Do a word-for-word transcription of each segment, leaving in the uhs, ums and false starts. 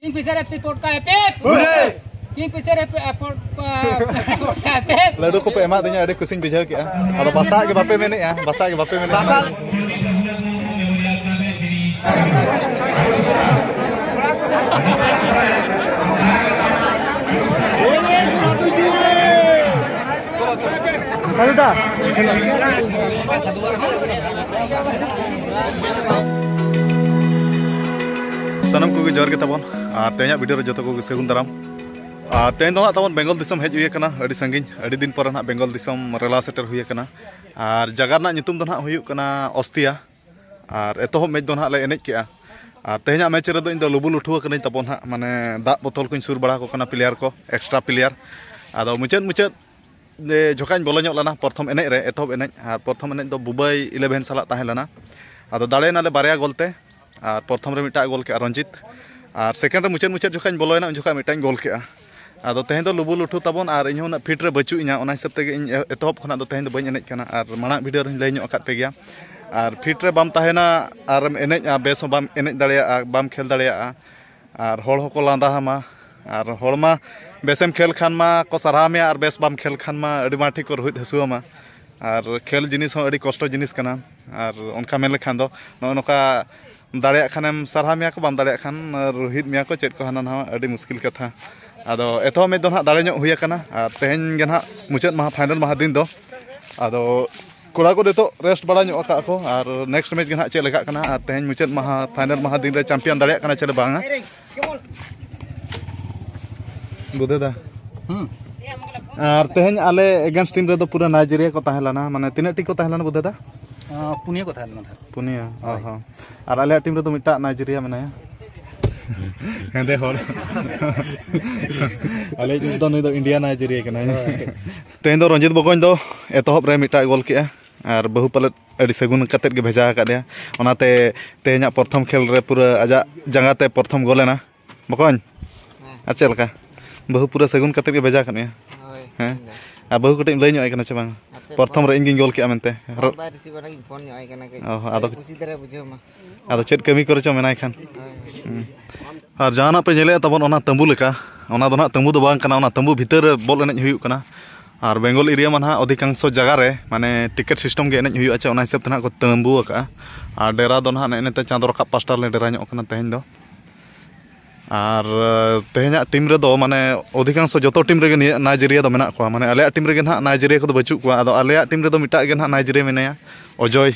Kingfisher FC ᱯᱚᱴᱠᱟ ᱮᱯᱮᱯ᱾ ᱦᱩᱨᱮ! Kingfisher ᱮᱯᱮᱯ, ᱯᱚᱴᱠᱟ ᱮᱯᱮᱯ᱾ ᱞᱟᱹᱰᱩ ᱠᱚᱯᱮ ᱮᱢᱟᱫᱤᱧᱟ, ᱟᱹᱰᱤ ᱠᱩᱥᱤᱧ ᱵᱩᱡᱷᱟᱹᱣ ᱠᱮᱜᱼᱟ᱾ ᱟᱫᱚ ᱵᱟᱥᱟᱜ ᱜᱮ ᱵᱟᱯᱮ ᱢᱮᱱᱮᱜᱼᱟ, ᱵᱟᱥᱟᱜ ᱜᱮ ᱵᱟᱯᱮ ᱢᱮᱱᱮᱜᱼᱟ᱾ ᱵᱟᱥᱟᱜ᱾ ᱥᱟᱹᱜᱩᱱ ᱫᱟ᱾ ᱥᱟᱱᱟᱢ ᱠᱚᱜᱮ ᱡᱚᱦᱟᱨ ᱜᱮ ᱛᱟᱵᱚᱱ, ᱟᱨ ᱛᱮᱦᱮᱧᱟᱜ video ᱨᱮ ᱡᱚᱛᱚ ᱠᱚᱜᱮ ᱥᱟᱹᱜᱩᱱ ᱫᱟᱨᱟᱢ᱾ ᱟᱨ ᱛᱮᱦᱮᱧ ᱫᱚ ᱦᱟᱸᱜ ᱛᱟᱵᱚᱱ ᱵᱮᱝᱜᱚᱞ ᱫᱤᱥᱚᱢ ᱦᱮᱡ ᱦᱩᱭ ᱟᱠᱟᱱᱟ, ᱟᱹᱰᱤ ᱥᱟᱺᱜᱤᱧ, ᱟᱹᱰᱤ ᱫᱤᱱ ᱯᱚᱨᱮ ᱱᱟᱦᱟᱜ ᱵᱮᱝᱜᱚᱞ ᱫᱤᱥᱚᱢ ᱨᱮᱞᱟ ᱥᱮᱴᱮᱨ ᱦᱩᱭ ᱟᱠᱟᱱᱟ᱾ ᱟᱨ ᱡᱟᱭᱜᱟ ᱨᱮᱱᱟᱜ ᱧᱩᱛᱩᱢ ᱫᱚ ᱱᱟᱦᱟᱜ ᱦᱩᱭᱩᱜ ᱠᱟᱱᱟ ᱚᱥᱛᱤᱭᱟ᱾ ᱟᱨ ᱮᱛᱚᱦᱚᱵ match ᱫᱚ ᱱᱟᱦᱟᱜ ᱞᱮ ᱮᱱᱮᱡ ᱠᱮᱜᱼᱟ᱾ ᱟᱨ ᱛᱮᱦᱮᱧᱟᱜ match ᱨᱮᱫᱚ ᱤᱧ ᱫᱚ ᱞᱩᱵᱩ ᱞᱩᱴᱷᱩ ᱟᱠᱟᱱᱟᱹᱧ ᱛᱟᱵᱚᱱ ᱦᱟᱸᱜ, ᱢᱟᱱᱮ ᱫᱟᱜ ᱵᱚᱛᱚᱞ ᱠᱚᱧ ᱥᱩᱨ ᱵᱟᱲᱟ ᱟᱠᱚ ᱠᱟᱱᱟ player ᱠᱚ, extra player᱾ ᱟᱫᱚ ᱢᱩᱪᱟᱹᱫ ᱢᱩᱪᱟᱹᱫ ᱡᱮ ᱡᱚᱠᱷᱟᱧ ᱵᱚᱞᱚ ᱧᱚᱜ ᱞᱮᱱᱟ ᱯᱨᱚᱛᱷᱚᱢ ᱮᱱᱮᱡ ᱨᱮ, ᱮᱛᱚᱦᱚᱵ ᱮᱱᱮᱡ, ᱟᱨ ᱯᱨᱚᱛᱷᱚᱢ ᱮᱱᱮᱡ ᱫᱚ ᱵᱩᱵᱟᱹᱭ eleven ᱥᱟᱞᱟᱜ ᱛᱟᱦᱮᱸ ᱞᱮᱱᱟ᱾ ᱟᱫᱚ ᱫᱟᱲᱮᱭᱮᱱᱟᱞᱮ ᱵᱟᱨᱭᱟ ᱜᱳᱞ ᱛᱮ, ᱟᱨ ᱯᱨᱚᱛᱷᱚᱢ ᱨᱮ ᱢᱤᱫᱴᱟᱜ ᱜᱳᱞ ᱠᱮᱜᱼᱟ ᱨᱚᱧᱡᱤᱛ, ᱟᱨ second ᱨᱮ ᱢᱩᱪᱟᱹᱫ ᱢᱩᱪᱟᱹᱫ ᱡᱚᱠᱷᱟᱧ ᱵᱚᱞᱚᱭᱮᱱᱟ, ᱩᱱ ᱡᱚᱠᱷᱟᱜ ᱢᱤᱫᱴᱟᱝ ᱜᱳᱞ ᱠᱮᱜᱼᱟ᱾ ᱟᱫᱚ ᱛᱮᱦᱮᱧ ᱫᱚ ᱞᱩᱵᱩ ᱞᱩᱴᱷᱩ ᱛᱟᱵᱚᱱ, ᱟᱨ ᱤᱧᱦᱚᱸ ᱩᱱᱟᱹᱜ fit ᱨᱮ ᱵᱟᱹᱪᱩᱜ ᱤᱧᱟ, ᱚᱱᱟ ᱦᱤᱥᱟᱹᱵ ᱛᱮᱜᱮ ᱤᱧ ᱮ-, ᱮᱛᱚᱦᱚᱵ ᱠᱷᱚᱱᱟᱜ ᱫᱚ ᱛᱮᱦᱮᱧ ᱫᱚ ᱵᱟᱹᱧ ᱮᱱᱮᱡ ᱠᱟᱱᱟ, ᱟᱨ ᱢᱟᱲᱟᱝ video ᱨᱮᱧ ᱞᱟᱹᱭ ᱧᱚᱜ ᱟᱠᱟᱫ ᱯᱮ ᱜᱮᱭᱟ᱾ ᱟᱨ fit ᱨᱮ ᱵᱟᱢ ᱛᱟᱦᱮᱱᱟ, ᱟᱨᱮᱢ ᱮᱱᱮᱡᱼᱟ, ᱵᱮᱥ ᱦᱚᱸ ᱵᱟᱢ ᱮᱱᱮᱡ ᱫᱟᱲᱮᱭᱟᱜᱼᱟ, ᱵᱟᱢ ᱠᱷᱮᱞ ᱫᱟᱲᱮᱭᱟᱜᱼᱟ, ᱟᱨ ᱦᱚᱲ ᱦᱚᱸᱠᱚ ᱞᱟᱸᱫᱟ ᱟᱢᱟ᱾ ᱟᱨ ᱦᱚᱲ ᱢᱟ ᱵᱮᱥᱮᱢ ᱠᱷᱮᱞ ᱠᱷᱟᱱ ᱢᱟ ᱠᱚ ᱥᱟᱨᱦᱟᱣ ᱢᱮᱭᱟ, ᱟᱨ ᱵᱮᱥ ᱵᱟᱢ ᱠᱷᱮᱞ ᱠᱷᱟᱱ ᱢᱟ ᱟᱹᱰᱤ ᱢᱟᱨᱟᱝ ᱴᱷᱤᱠ ᱠᱚ ᱨᱩᱦᱤᱫ ᱦᱟᱹᱥᱩ ᱟᱢᱟ᱾ ᱟᱨ ᱠᱷᱮᱞ ᱡᱤᱱᱤᱥ ᱦᱚᱸ ᱟᱹᱰᱤ ᱠᱚᱥᱴᱚ ᱡᱤᱱᱤᱥ ᱠᱟᱱᱟ᱾ ᱟᱨ ᱚᱱᱠᱟ ᱢᱮᱱ ᱞᱮᱠᱷᱟᱱ ᱫᱚ ᱱᱚᱜᱼᱚ ᱱᱚᱝᱠᱟ ᱫᱟᱲᱮᱭᱟᱜ ᱠᱷᱟᱱᱮᱢ ᱥᱟᱨᱦᱟᱣ ᱢᱮᱭᱟ ᱠᱚ, ᱵᱟᱢ ᱫᱟᱲᱮᱭᱟᱜ ᱠᱷᱟᱱ ᱨᱩᱦᱤᱫ ᱢᱮᱭᱟ ᱠᱚ, ᱪᱮᱫ ᱠᱚ ᱦᱟᱱᱟ ᱱᱟᱣᱟ, ᱟᱹᱰᱤ ᱢᱩᱥᱠᱤᱞ ᱠᱟᱛᱷᱟ᱾ ᱟᱫᱚ ᱮᱛᱚᱦᱚᱵ ᱢᱮᱪ ᱫᱚ ᱱᱟᱦᱟᱜ ᱫᱟᱲᱮ ᱧᱚᱜ ᱦᱩᱭ ᱟᱠᱟᱱᱟ, ᱟᱨ ᱛᱮᱦᱮᱧ ᱜᱮ ᱱᱟᱦᱟᱜ ᱢᱩᱪᱟᱹᱫ ᱢᱟᱦᱟ, final ᱢᱟᱦᱟ ᱫᱤᱱ ᱫᱚ᱾ ᱟᱫᱚ ᱠᱚᱲᱟ ᱠᱚ ᱱᱤᱛᱚᱜ rest ᱵᱟᱲᱟ ᱧᱚᱜ ᱟᱠᱟᱫ ᱠᱚ, ᱟᱨ next match ᱜᱮ ᱱᱟᱦᱟᱜ ᱪᱮᱫ ᱞᱮᱠᱟᱜ ᱠᱟᱱᱟ, ᱟᱨ ᱛᱮᱦᱮᱧ ᱢᱩᱪᱟᱹᱫ ᱢᱟᱦᱟ, final ᱢᱟᱦᱟ ᱫᱤᱱ ᱨᱮ champion ᱫᱟᱲᱮᱭᱟᱜ ᱠᱟᱱᱟ ᱪᱮ ᱵᱟᱝᱟ᱾ ᱵᱩᱫᱷᱮ ᱫᱟ᱾ ᱦᱩᱸ᱾ ᱟᱨ ᱛᱮᱦᱮᱧ ᱟᱞᱮ against team ᱨᱮᱫᱚ ᱯᱩᱨᱟᱹ ᱱᱟᱭᱡᱮᱨᱤᱭᱟ ᱠᱚ ᱛᱟᱦᱮᱸ ᱞᱮᱱᱟ, ᱢᱟᱱᱮ ᱛᱤᱱᱟᱹᱜ ᱴᱤ ᱠᱚ ᱛᱟᱦᱮᱸ ᱞᱮᱱᱟ ᱵᱩᱫᱷᱮ ᱫᱟ? ᱟᱸ, ᱯᱩᱱᱭᱟᱹ ᱠᱚ ᱛᱟᱦᱮᱸ ᱞᱮᱱᱟ ᱛᱟᱦᱮᱸᱫ᱾ ᱯᱩᱱᱭᱟᱹ, ᱚ ᱦᱳᱭ᱾ ᱦᱚᱸ᱾ ᱟᱨ ᱟᱞᱮᱭᱟᱜ team ᱨᱮᱫᱚ ᱢᱤᱫᱴᱟᱜ ᱱᱟᱭᱡᱮᱨᱤᱭᱟ ᱢᱮᱱᱟᱭᱟ᱾ ᱦᱮᱸᱫᱮ ᱦᱚᱲ᱾ ᱟᱞᱮᱭᱤᱡ ᱫᱚ ᱱᱩᱭ ᱫᱚ India ᱱᱟᱭᱡᱮᱨᱤᱭᱟ ᱠᱟᱱᱟᱭ᱾ ᱦᱳᱭ᱾ ᱛᱮᱦᱮᱧ ᱫᱚ ᱨᱚᱧᱡᱤᱛ ᱵᱚᱠᱚᱧ ᱫᱚ ᱮᱛᱚᱦᱚᱵ ᱨᱮ ᱢᱤᱫᱴᱟᱜ ᱜᱳᱞ ᱠᱮᱜᱼᱟ, ᱟᱨ ᱵᱟᱹᱦᱩ ᱯᱟᱞᱮᱫ ᱟᱹᱰᱤ ᱥᱟᱹᱜᱩᱱ ᱠᱟᱛᱮᱫ ᱜᱮ ᱵᱷᱮᱡᱟ ᱟᱠᱟᱫᱮᱭᱟ᱾ ᱚᱱᱟᱛᱮ ᱛᱮᱦᱮᱧᱟᱜ ᱯᱨᱚᱛᱷᱚᱢ ᱠᱷᱮᱞ ᱨᱮ ᱯᱩᱨᱟᱹ ᱟᱡᱟᱜ ᱡᱟᱸᱜᱟ ᱛᱮ ᱯᱨᱚᱛᱷᱚᱢ ᱜᱳᱞ ᱮᱱᱟ᱾ ᱵᱚᱠᱚᱧ, ᱦᱮᱸ᱾ ᱟᱨ ᱪᱮᱫ ᱞᱮᱠᱟ? ᱵᱟᱹᱦᱩ ᱯᱩᱨᱟᱹ ᱥᱟᱹᱜᱩᱱ ᱠᱟᱛᱮᱫ ᱜᱮ ᱵᱷᱮᱡᱟ ᱟᱠᱟᱫ ᱢᱮᱭᱟ? ᱦᱳᱭ, ᱦᱮᱸ? ᱤᱧ ᱫᱚ᱾ ᱟᱨ ᱵᱟᱹᱦᱩ ᱠᱟᱹᱴᱤᱡ ᱮᱢ ᱞᱟᱹᱭ ᱧᱚᱜ ᱟᱭ ᱠᱟᱱᱟ ᱪᱮ ᱵᱟᱝ? ᱯᱨᱚᱛᱷᱚᱢ ᱨᱮ ᱤᱧ ᱜᱤᱧ ᱜᱚᱞ ᱠᱮᱜᱼᱟ ᱢᱮᱱᱛᱮ᱾ ᱨᱚ- ᱵᱟᱭ ᱨᱤᱥᱤᱵᱷ ᱟᱱᱟ, ᱜᱤᱧ ᱯᱷᱳᱱ ᱧᱚᱜ ᱟᱭ ᱠᱟᱱᱟ ᱠᱟᱹᱡ᱾ ᱚ, ᱟᱫᱚ ᱠᱩᱥᱤ ᱫᱷᱟᱨᱟ ᱵᱩᱡᱷᱟᱹᱣ ᱢᱟ᱾ ᱟᱫᱚ ᱪᱮᱫ ᱠᱟᱹᱢᱤ ᱠᱚᱨᱮ ᱪᱚ ᱢᱮᱱᱟᱭ ᱠᱷᱟᱱ᱾ ᱦᱳᱭ, ᱦᱳᱭ᱾ ᱦᱩᱸ᱾ ᱟᱨ ᱡᱟᱦᱟᱱᱟᱜ ᱯᱮ ᱧᱮᱞᱮᱫ ᱛᱟᱵᱚᱱ, ᱚᱱᱟ ᱛᱟᱹᱢᱵᱩ ᱞᱮᱠᱟ, ᱚᱱᱟ ᱫᱚ ᱱᱟᱦᱟᱜ ᱛᱟᱹᱢᱵᱩ ᱫᱚ ᱵᱟᱝ ᱠᱟᱱᱟ, ᱚᱱᱟ ᱛᱟᱹᱢᱵᱩ ᱵᱷᱤᱛᱟᱹᱨ ᱨᱮ ᱵᱚᱞ ᱮᱱᱮᱡ ᱦᱩᱭᱩᱜ ᱠᱟᱱᱟ᱾ ᱟᱨ ᱵᱮᱝᱜᱚᱞ ᱮᱨᱤᱭᱟ ᱢᱟ ᱱᱟᱦᱟᱜ ᱚᱫᱷᱤᱠᱟᱝᱥᱚ ᱡᱟᱭᱜᱟ ᱨᱮ ᱢᱟᱱᱮ ᱴᱤᱠᱤᱴ ᱥᱤᱥᱴᱮᱢ ᱜᱮ ᱮᱱᱮᱡ ᱦᱩᱭᱩᱜᱼᱟ ᱪᱮ, ᱚᱱᱟ ᱦᱤᱥᱟᱹᱵ ᱛᱮ ᱱᱟᱦᱟᱜ ᱠᱚ ᱛᱟᱹᱢᱵᱩ ᱟᱠᱟᱜᱼᱟ᱾ ᱟᱨ ᱰᱮᱨᱟ ᱫᱚ ᱱᱟᱦᱟᱜ ᱱᱮᱜᱼᱮ ᱱᱮᱛᱮ ᱪᱟᱸᱫᱚ ᱨᱟᱠᱟᱵ ᱯᱟᱥᱴᱟ ᱨᱮᱞᱮ ᱰᱮᱨᱟ ᱧᱚᱜ ᱠᱟᱱᱟ ᱛᱮᱦᱮᱧ ᱫᱚ᱾ ᱟᱨ, ᱮ, ᱛᱮᱦᱮᱧᱟᱜ ᱴᱤᱢ ᱨᱮᱫᱚ ᱢᱟᱱᱮ ᱚᱫᱷᱤᱠᱟᱝᱥᱚ ᱡᱚᱛᱚ ᱴᱤᱢ ᱨᱮᱜᱮ ᱱᱤᱭᱟᱹ ᱱᱟᱭᱡᱮᱨᱤᱭᱟ ᱫᱚ ᱢᱮᱱᱟᱜ ᱠᱚᱣᱟ᱾ ᱢᱟᱱᱮ ᱟᱞᱮᱭᱟᱜ ᱴᱤᱢ ᱨᱮᱜᱮ ᱱᱟᱦᱟᱜ ᱱᱟᱭᱡᱮᱨᱤᱭᱟ ᱠᱚᱫᱚ ᱵᱟᱹᱪᱩᱜ ᱠᱚᱣᱟ᱾ ᱟᱫᱚ ᱟᱞᱮᱭᱟᱜ ᱴᱤᱢ ᱨᱮᱫᱚ ᱢᱤᱫᱴᱟᱜ ᱜᱮ ᱱᱟᱦᱟᱜ ᱱᱟᱭᱡᱮᱨᱤᱭᱟ ᱢᱮᱱᱟᱭᱟ, ᱚᱡᱚᱭ,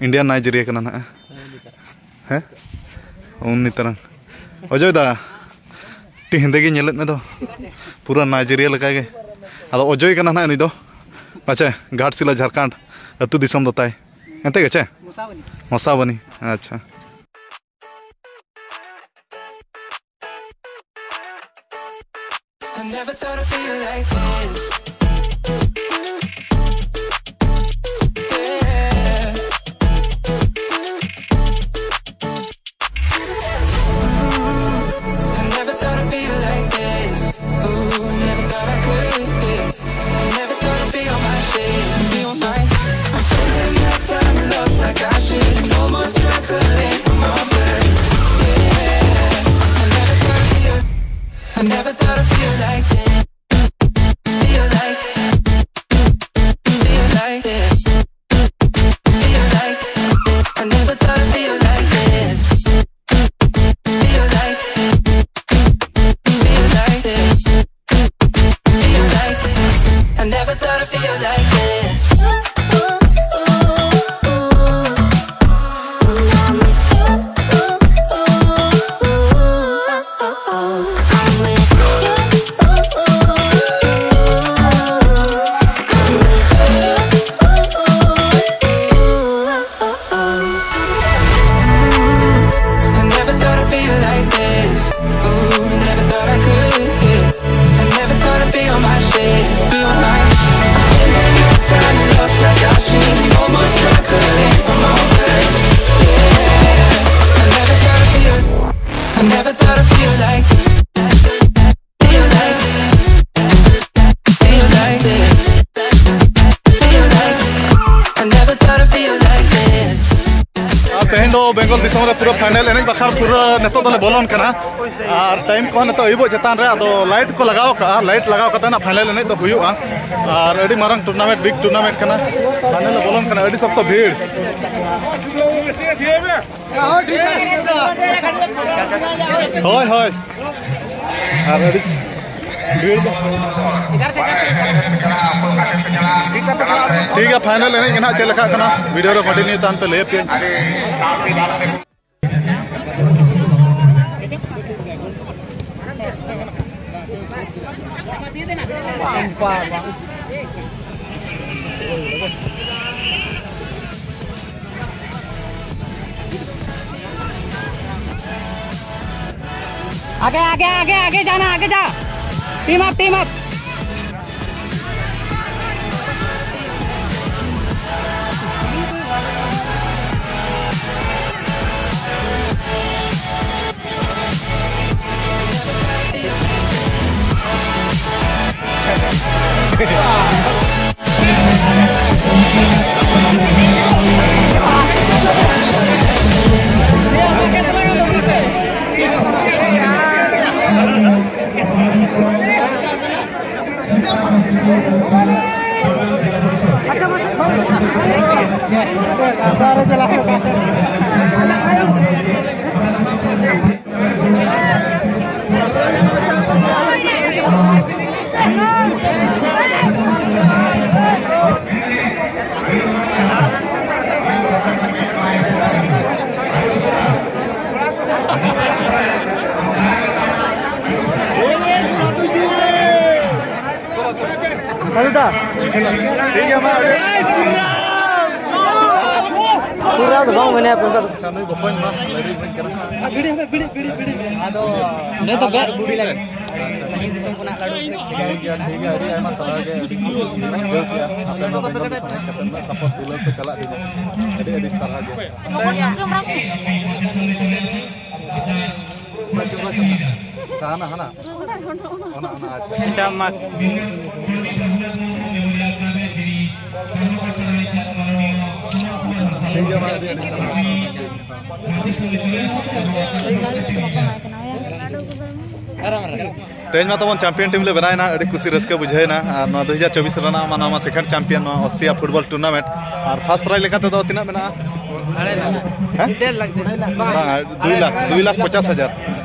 ᱤᱱᱰᱤᱭᱟᱱ ᱱᱟᱭᱡᱮᱨᱤᱭᱟ ᱠᱟᱱᱟ ᱱᱟᱦᱟᱜ᱾ ᱦᱮᱸ? ᱩᱱᱤ ᱛᱟᱨᱟᱝ᱾ ᱚᱡᱚᱭ ᱫᱟ, ᱟᱹᱰᱤ ᱦᱮᱸᱫᱮ ᱜᱮ ᱧᱮᱞᱮᱫ ᱢᱮ ᱫᱚ᱾ ᱯᱩᱨᱟᱹ ᱱᱟᱭᱡᱮᱨᱤᱭᱟ ᱞᱮᱠᱟ ᱜᱮ᱾ ᱟᱫᱚ ᱚᱡᱚᱭ ᱠᱟᱱᱟ ᱱᱟᱦᱟᱜ ᱱᱩᱭ ᱫᱚ᱾ ᱯᱟᱪᱮ ᱜᱷᱟᱴᱥᱤᱞᱟ, ᱡᱷᱟᱲᱠᱷᱚᱸᱰ, ᱟᱹᱛᱩ ᱫᱤᱥᱚᱢ ᱫᱚ ᱛᱟᱭ᱾ ᱮᱱᱛᱮ ᱜᱮ ᱪᱮ? ᱢᱚᱥᱟᱵᱚᱱᱤ᱾ ᱟᱪᱪᱷᱟ᱾ I never thought I'd feel like this. Yeah. I never thought I'd feel like this. Ooh, never thought I could be. I never thought I'd be on my shit. Be on my. I'm spending my time in love like I should. No more struggling for my way. Yeah. I never thought I'd feel. I never thought I'd feel like this. Feel like this. Feel like this. Feel like this. I never thought I'd feel like this. Feel like this. Feel like this. Feel like this. I never thought I'd feel like this. I never thought I'd feel like this. Ooh, never thought I could. I never thought I'd be on my shit. Be on my. I'm spending my time in love like I should. No more struggling for my way. Yeah. I never thought I'd feel. I never thought I'd feel like this. Feel like this. Feel like this. Bengal ᱫᱤᱥᱚᱢ ᱨᱮ ᱯᱩᱨᱟᱹ final ᱮᱱᱮᱡ ᱵᱟᱠᱷᱨᱟ ᱯᱩᱨᱟᱹ ᱱᱤᱛᱚᱜ ᱫᱚᱞᱮ ᱵᱚᱞᱚᱱ ᱠᱟᱱᱟ᱾ ᱟᱨ ᱴᱟᱭᱤᱢ ᱠᱚᱦᱚᱸ ᱱᱤᱛᱚᱜ ᱟᱹᱭᱩᱵᱚᱜ ᱪᱮᱛᱟᱱ ᱨᱮ, ᱟᱫᱚ ᱞᱟᱭᱤᱴ ᱠᱚ ᱞᱟᱜᱟᱣ ᱠᱟᱜᱼᱟ, ᱞᱟᱭᱤᱴ ᱞᱟᱜᱟᱣ ᱠᱟᱛᱮ ᱱᱟᱜ ᱯᱷᱟᱭᱱᱮᱞ ᱮᱱᱮᱡ ᱫᱚ ᱦᱩᱭᱩᱜᱼᱟ᱾ ᱟᱨ ᱟᱹᱰᱤ ᱢᱟᱨᱟᱝ ᱴᱩᱨᱱᱟᱢᱮᱱᱴ, ᱵᱤᱜᱽ ᱴᱩᱨᱱᱟᱢᱮᱱᱴ ᱠᱟᱱᱟ᱾ ᱯᱷᱟᱭᱱᱮᱞ ᱞᱮ ᱵᱚᱞᱚᱱ ᱠᱟᱱᱟ, ᱟᱹᱰᱤ ᱥᱚᱠᱛᱚ ᱵᱷᱤᱲ᱾ ᱦᱳᱭ, ᱦᱳᱭ᱾ ᱟᱨ ᱟᱹᱰᱤ ᱵᱷᱤᱲ ᱫᱚ᱾ ᱴᱷᱤᱠ ᱜᱮᱭᱟ, ᱯᱷᱟᱭᱱᱮᱞ ᱮᱱᱮᱡ ᱜᱮ ᱱᱟᱦᱟᱜ ᱪᱮᱫ ᱞᱮᱠᱟᱜ ᱠᱟᱱᱟ, ᱵᱷᱤᱰᱤᱭᱳ ᱨᱮ ᱠᱚᱱᱴᱤᱱᱤᱭᱩ ᱛᱟᱦᱮᱱ ᱯᱮ, ᱞᱟᱹᱭ ᱟᱯᱮᱭᱟᱹᱧ᱾ आगे, आगे, आगे, आगे जाना, आगे जा। Team up, team up. ᱥᱟᱹᱨᱤᱫᱟ᱾ ᱴᱷᱤᱠ ᱜᱮᱭᱟ, ᱢᱟ᱾ ᱯᱩᱨᱟᱹ ᱫᱚ ᱵᱟᱝ ᱢᱮᱱᱟᱭᱟ, ᱯᱩᱨᱟᱹ ᱫᱚ᱾ ᱟᱪᱪᱷᱟ, ᱱᱩᱭ ᱵᱚᱠᱚᱧ ᱢᱟ ᱞᱟᱹᱰᱩᱭ ᱤᱢᱟᱹᱧ ᱠᱟᱱᱟ᱾ ᱵᱤᱲᱤ ᱦᱚᱸ, ᱵᱤᱲᱤ, ᱵᱤᱲᱤ, ᱵᱤᱲᱤ᱾ ᱟᱫᱚ ᱱᱩᱭ ᱫᱚ ᱵᱮ- ᱵᱩᱰᱷᱤ ᱞᱟᱹᱜᱤᱫ᱾ ᱥᱟᱺᱜᱤᱧ ᱫᱤᱥᱚᱢ ᱠᱷᱚᱱᱟᱜ ᱞᱟᱹᱰᱩ ᱴᱷᱤᱠ ᱜᱮᱭᱟ, ᱴᱷᱤᱠ ᱜᱮᱭᱟ, ᱟᱹᱰᱤ ᱟᱭᱢᱟ ᱥᱟᱨᱦᱟᱣ ᱜᱮ, ᱟᱹᱰᱤ ᱠᱩᱥᱤ ᱜᱮ ᱵᱩᱡᱷᱟᱹᱣ ᱠᱮᱜᱼᱟ, ᱟᱯᱮ ᱱᱚᱣᱟ ᱵᱮᱝᱜᱚᱞ ᱫᱤᱥᱚᱢ ᱦᱮᱡ ᱠᱟᱛᱮ ᱩᱱᱟᱹᱜ ᱥᱟᱯᱳᱨᱴ ᱫᱩᱞᱟᱹᱲ ᱯᱮ ᱪᱟᱞᱟᱜ ᱫᱤᱱᱟ, ᱟᱹᱰᱤ ᱟᱹᱰᱤ ᱥᱟᱨᱦᱟᱣ ᱜᱮ᱾ ᱦᱟᱱᱟ, ᱦᱟᱱᱟ᱾ ᱚᱱᱟ, ᱚᱱᱟ, ᱟᱪᱪᱷᱟ᱾ ᱟᱪᱪᱷᱟ, ᱢᱟ᱾ ᱛᱮᱦᱮᱧ ᱢᱟ ᱛᱟᱵᱚᱱ ᱪᱟᱢᱯᱤᱭᱟᱱ ᱴᱤᱢ ᱞᱮ ᱵᱮᱱᱟᱣᱮᱱᱟ, ᱟᱹᱰᱤ ᱠᱩᱥᱤ ᱨᱟᱹᱥᱠᱟᱹ ᱵᱩᱡᱷᱟᱹᱣᱮᱱᱟ᱾ ᱟᱨ ᱱᱚᱣᱟ ᱫᱩ ᱦᱟᱡᱟᱨ ᱪᱚᱵᱵᱤᱥ ᱨᱮᱱᱟᱜ ᱢᱟ ᱱᱚᱣᱟ ᱢᱟ ᱥᱮᱠᱮᱱᱰ ᱪᱟᱢᱯᱤᱭᱟᱱ ᱱᱚᱣᱟ ᱚᱥᱛᱤᱭᱟ ᱯᱷᱩᱴᱵᱚᱞ ᱴᱩᱨᱱᱟᱢᱮᱱᱴ᱾ ᱟᱨ ᱯᱷᱟᱥᱴ ᱯᱨᱟᱭᱤᱡᱽ ᱞᱮᱠᱟ ᱛᱮᱫᱚ ᱛᱤᱱᱟᱹᱜ ᱢᱮᱱᱟᱜᱼᱟ? ᱦᱮᱸ? ᱰᱮᱲ ᱞᱟᱠᱷ ᱫᱚ᱾ ᱵᱟᱝ, ᱵᱟᱝ, ᱫᱩᱭ ᱞᱟᱠᱷ, ᱫᱩᱭ ᱞᱟᱠᱷ ᱯᱚᱪᱟᱥ ᱦᱟᱡᱟᱨ᱾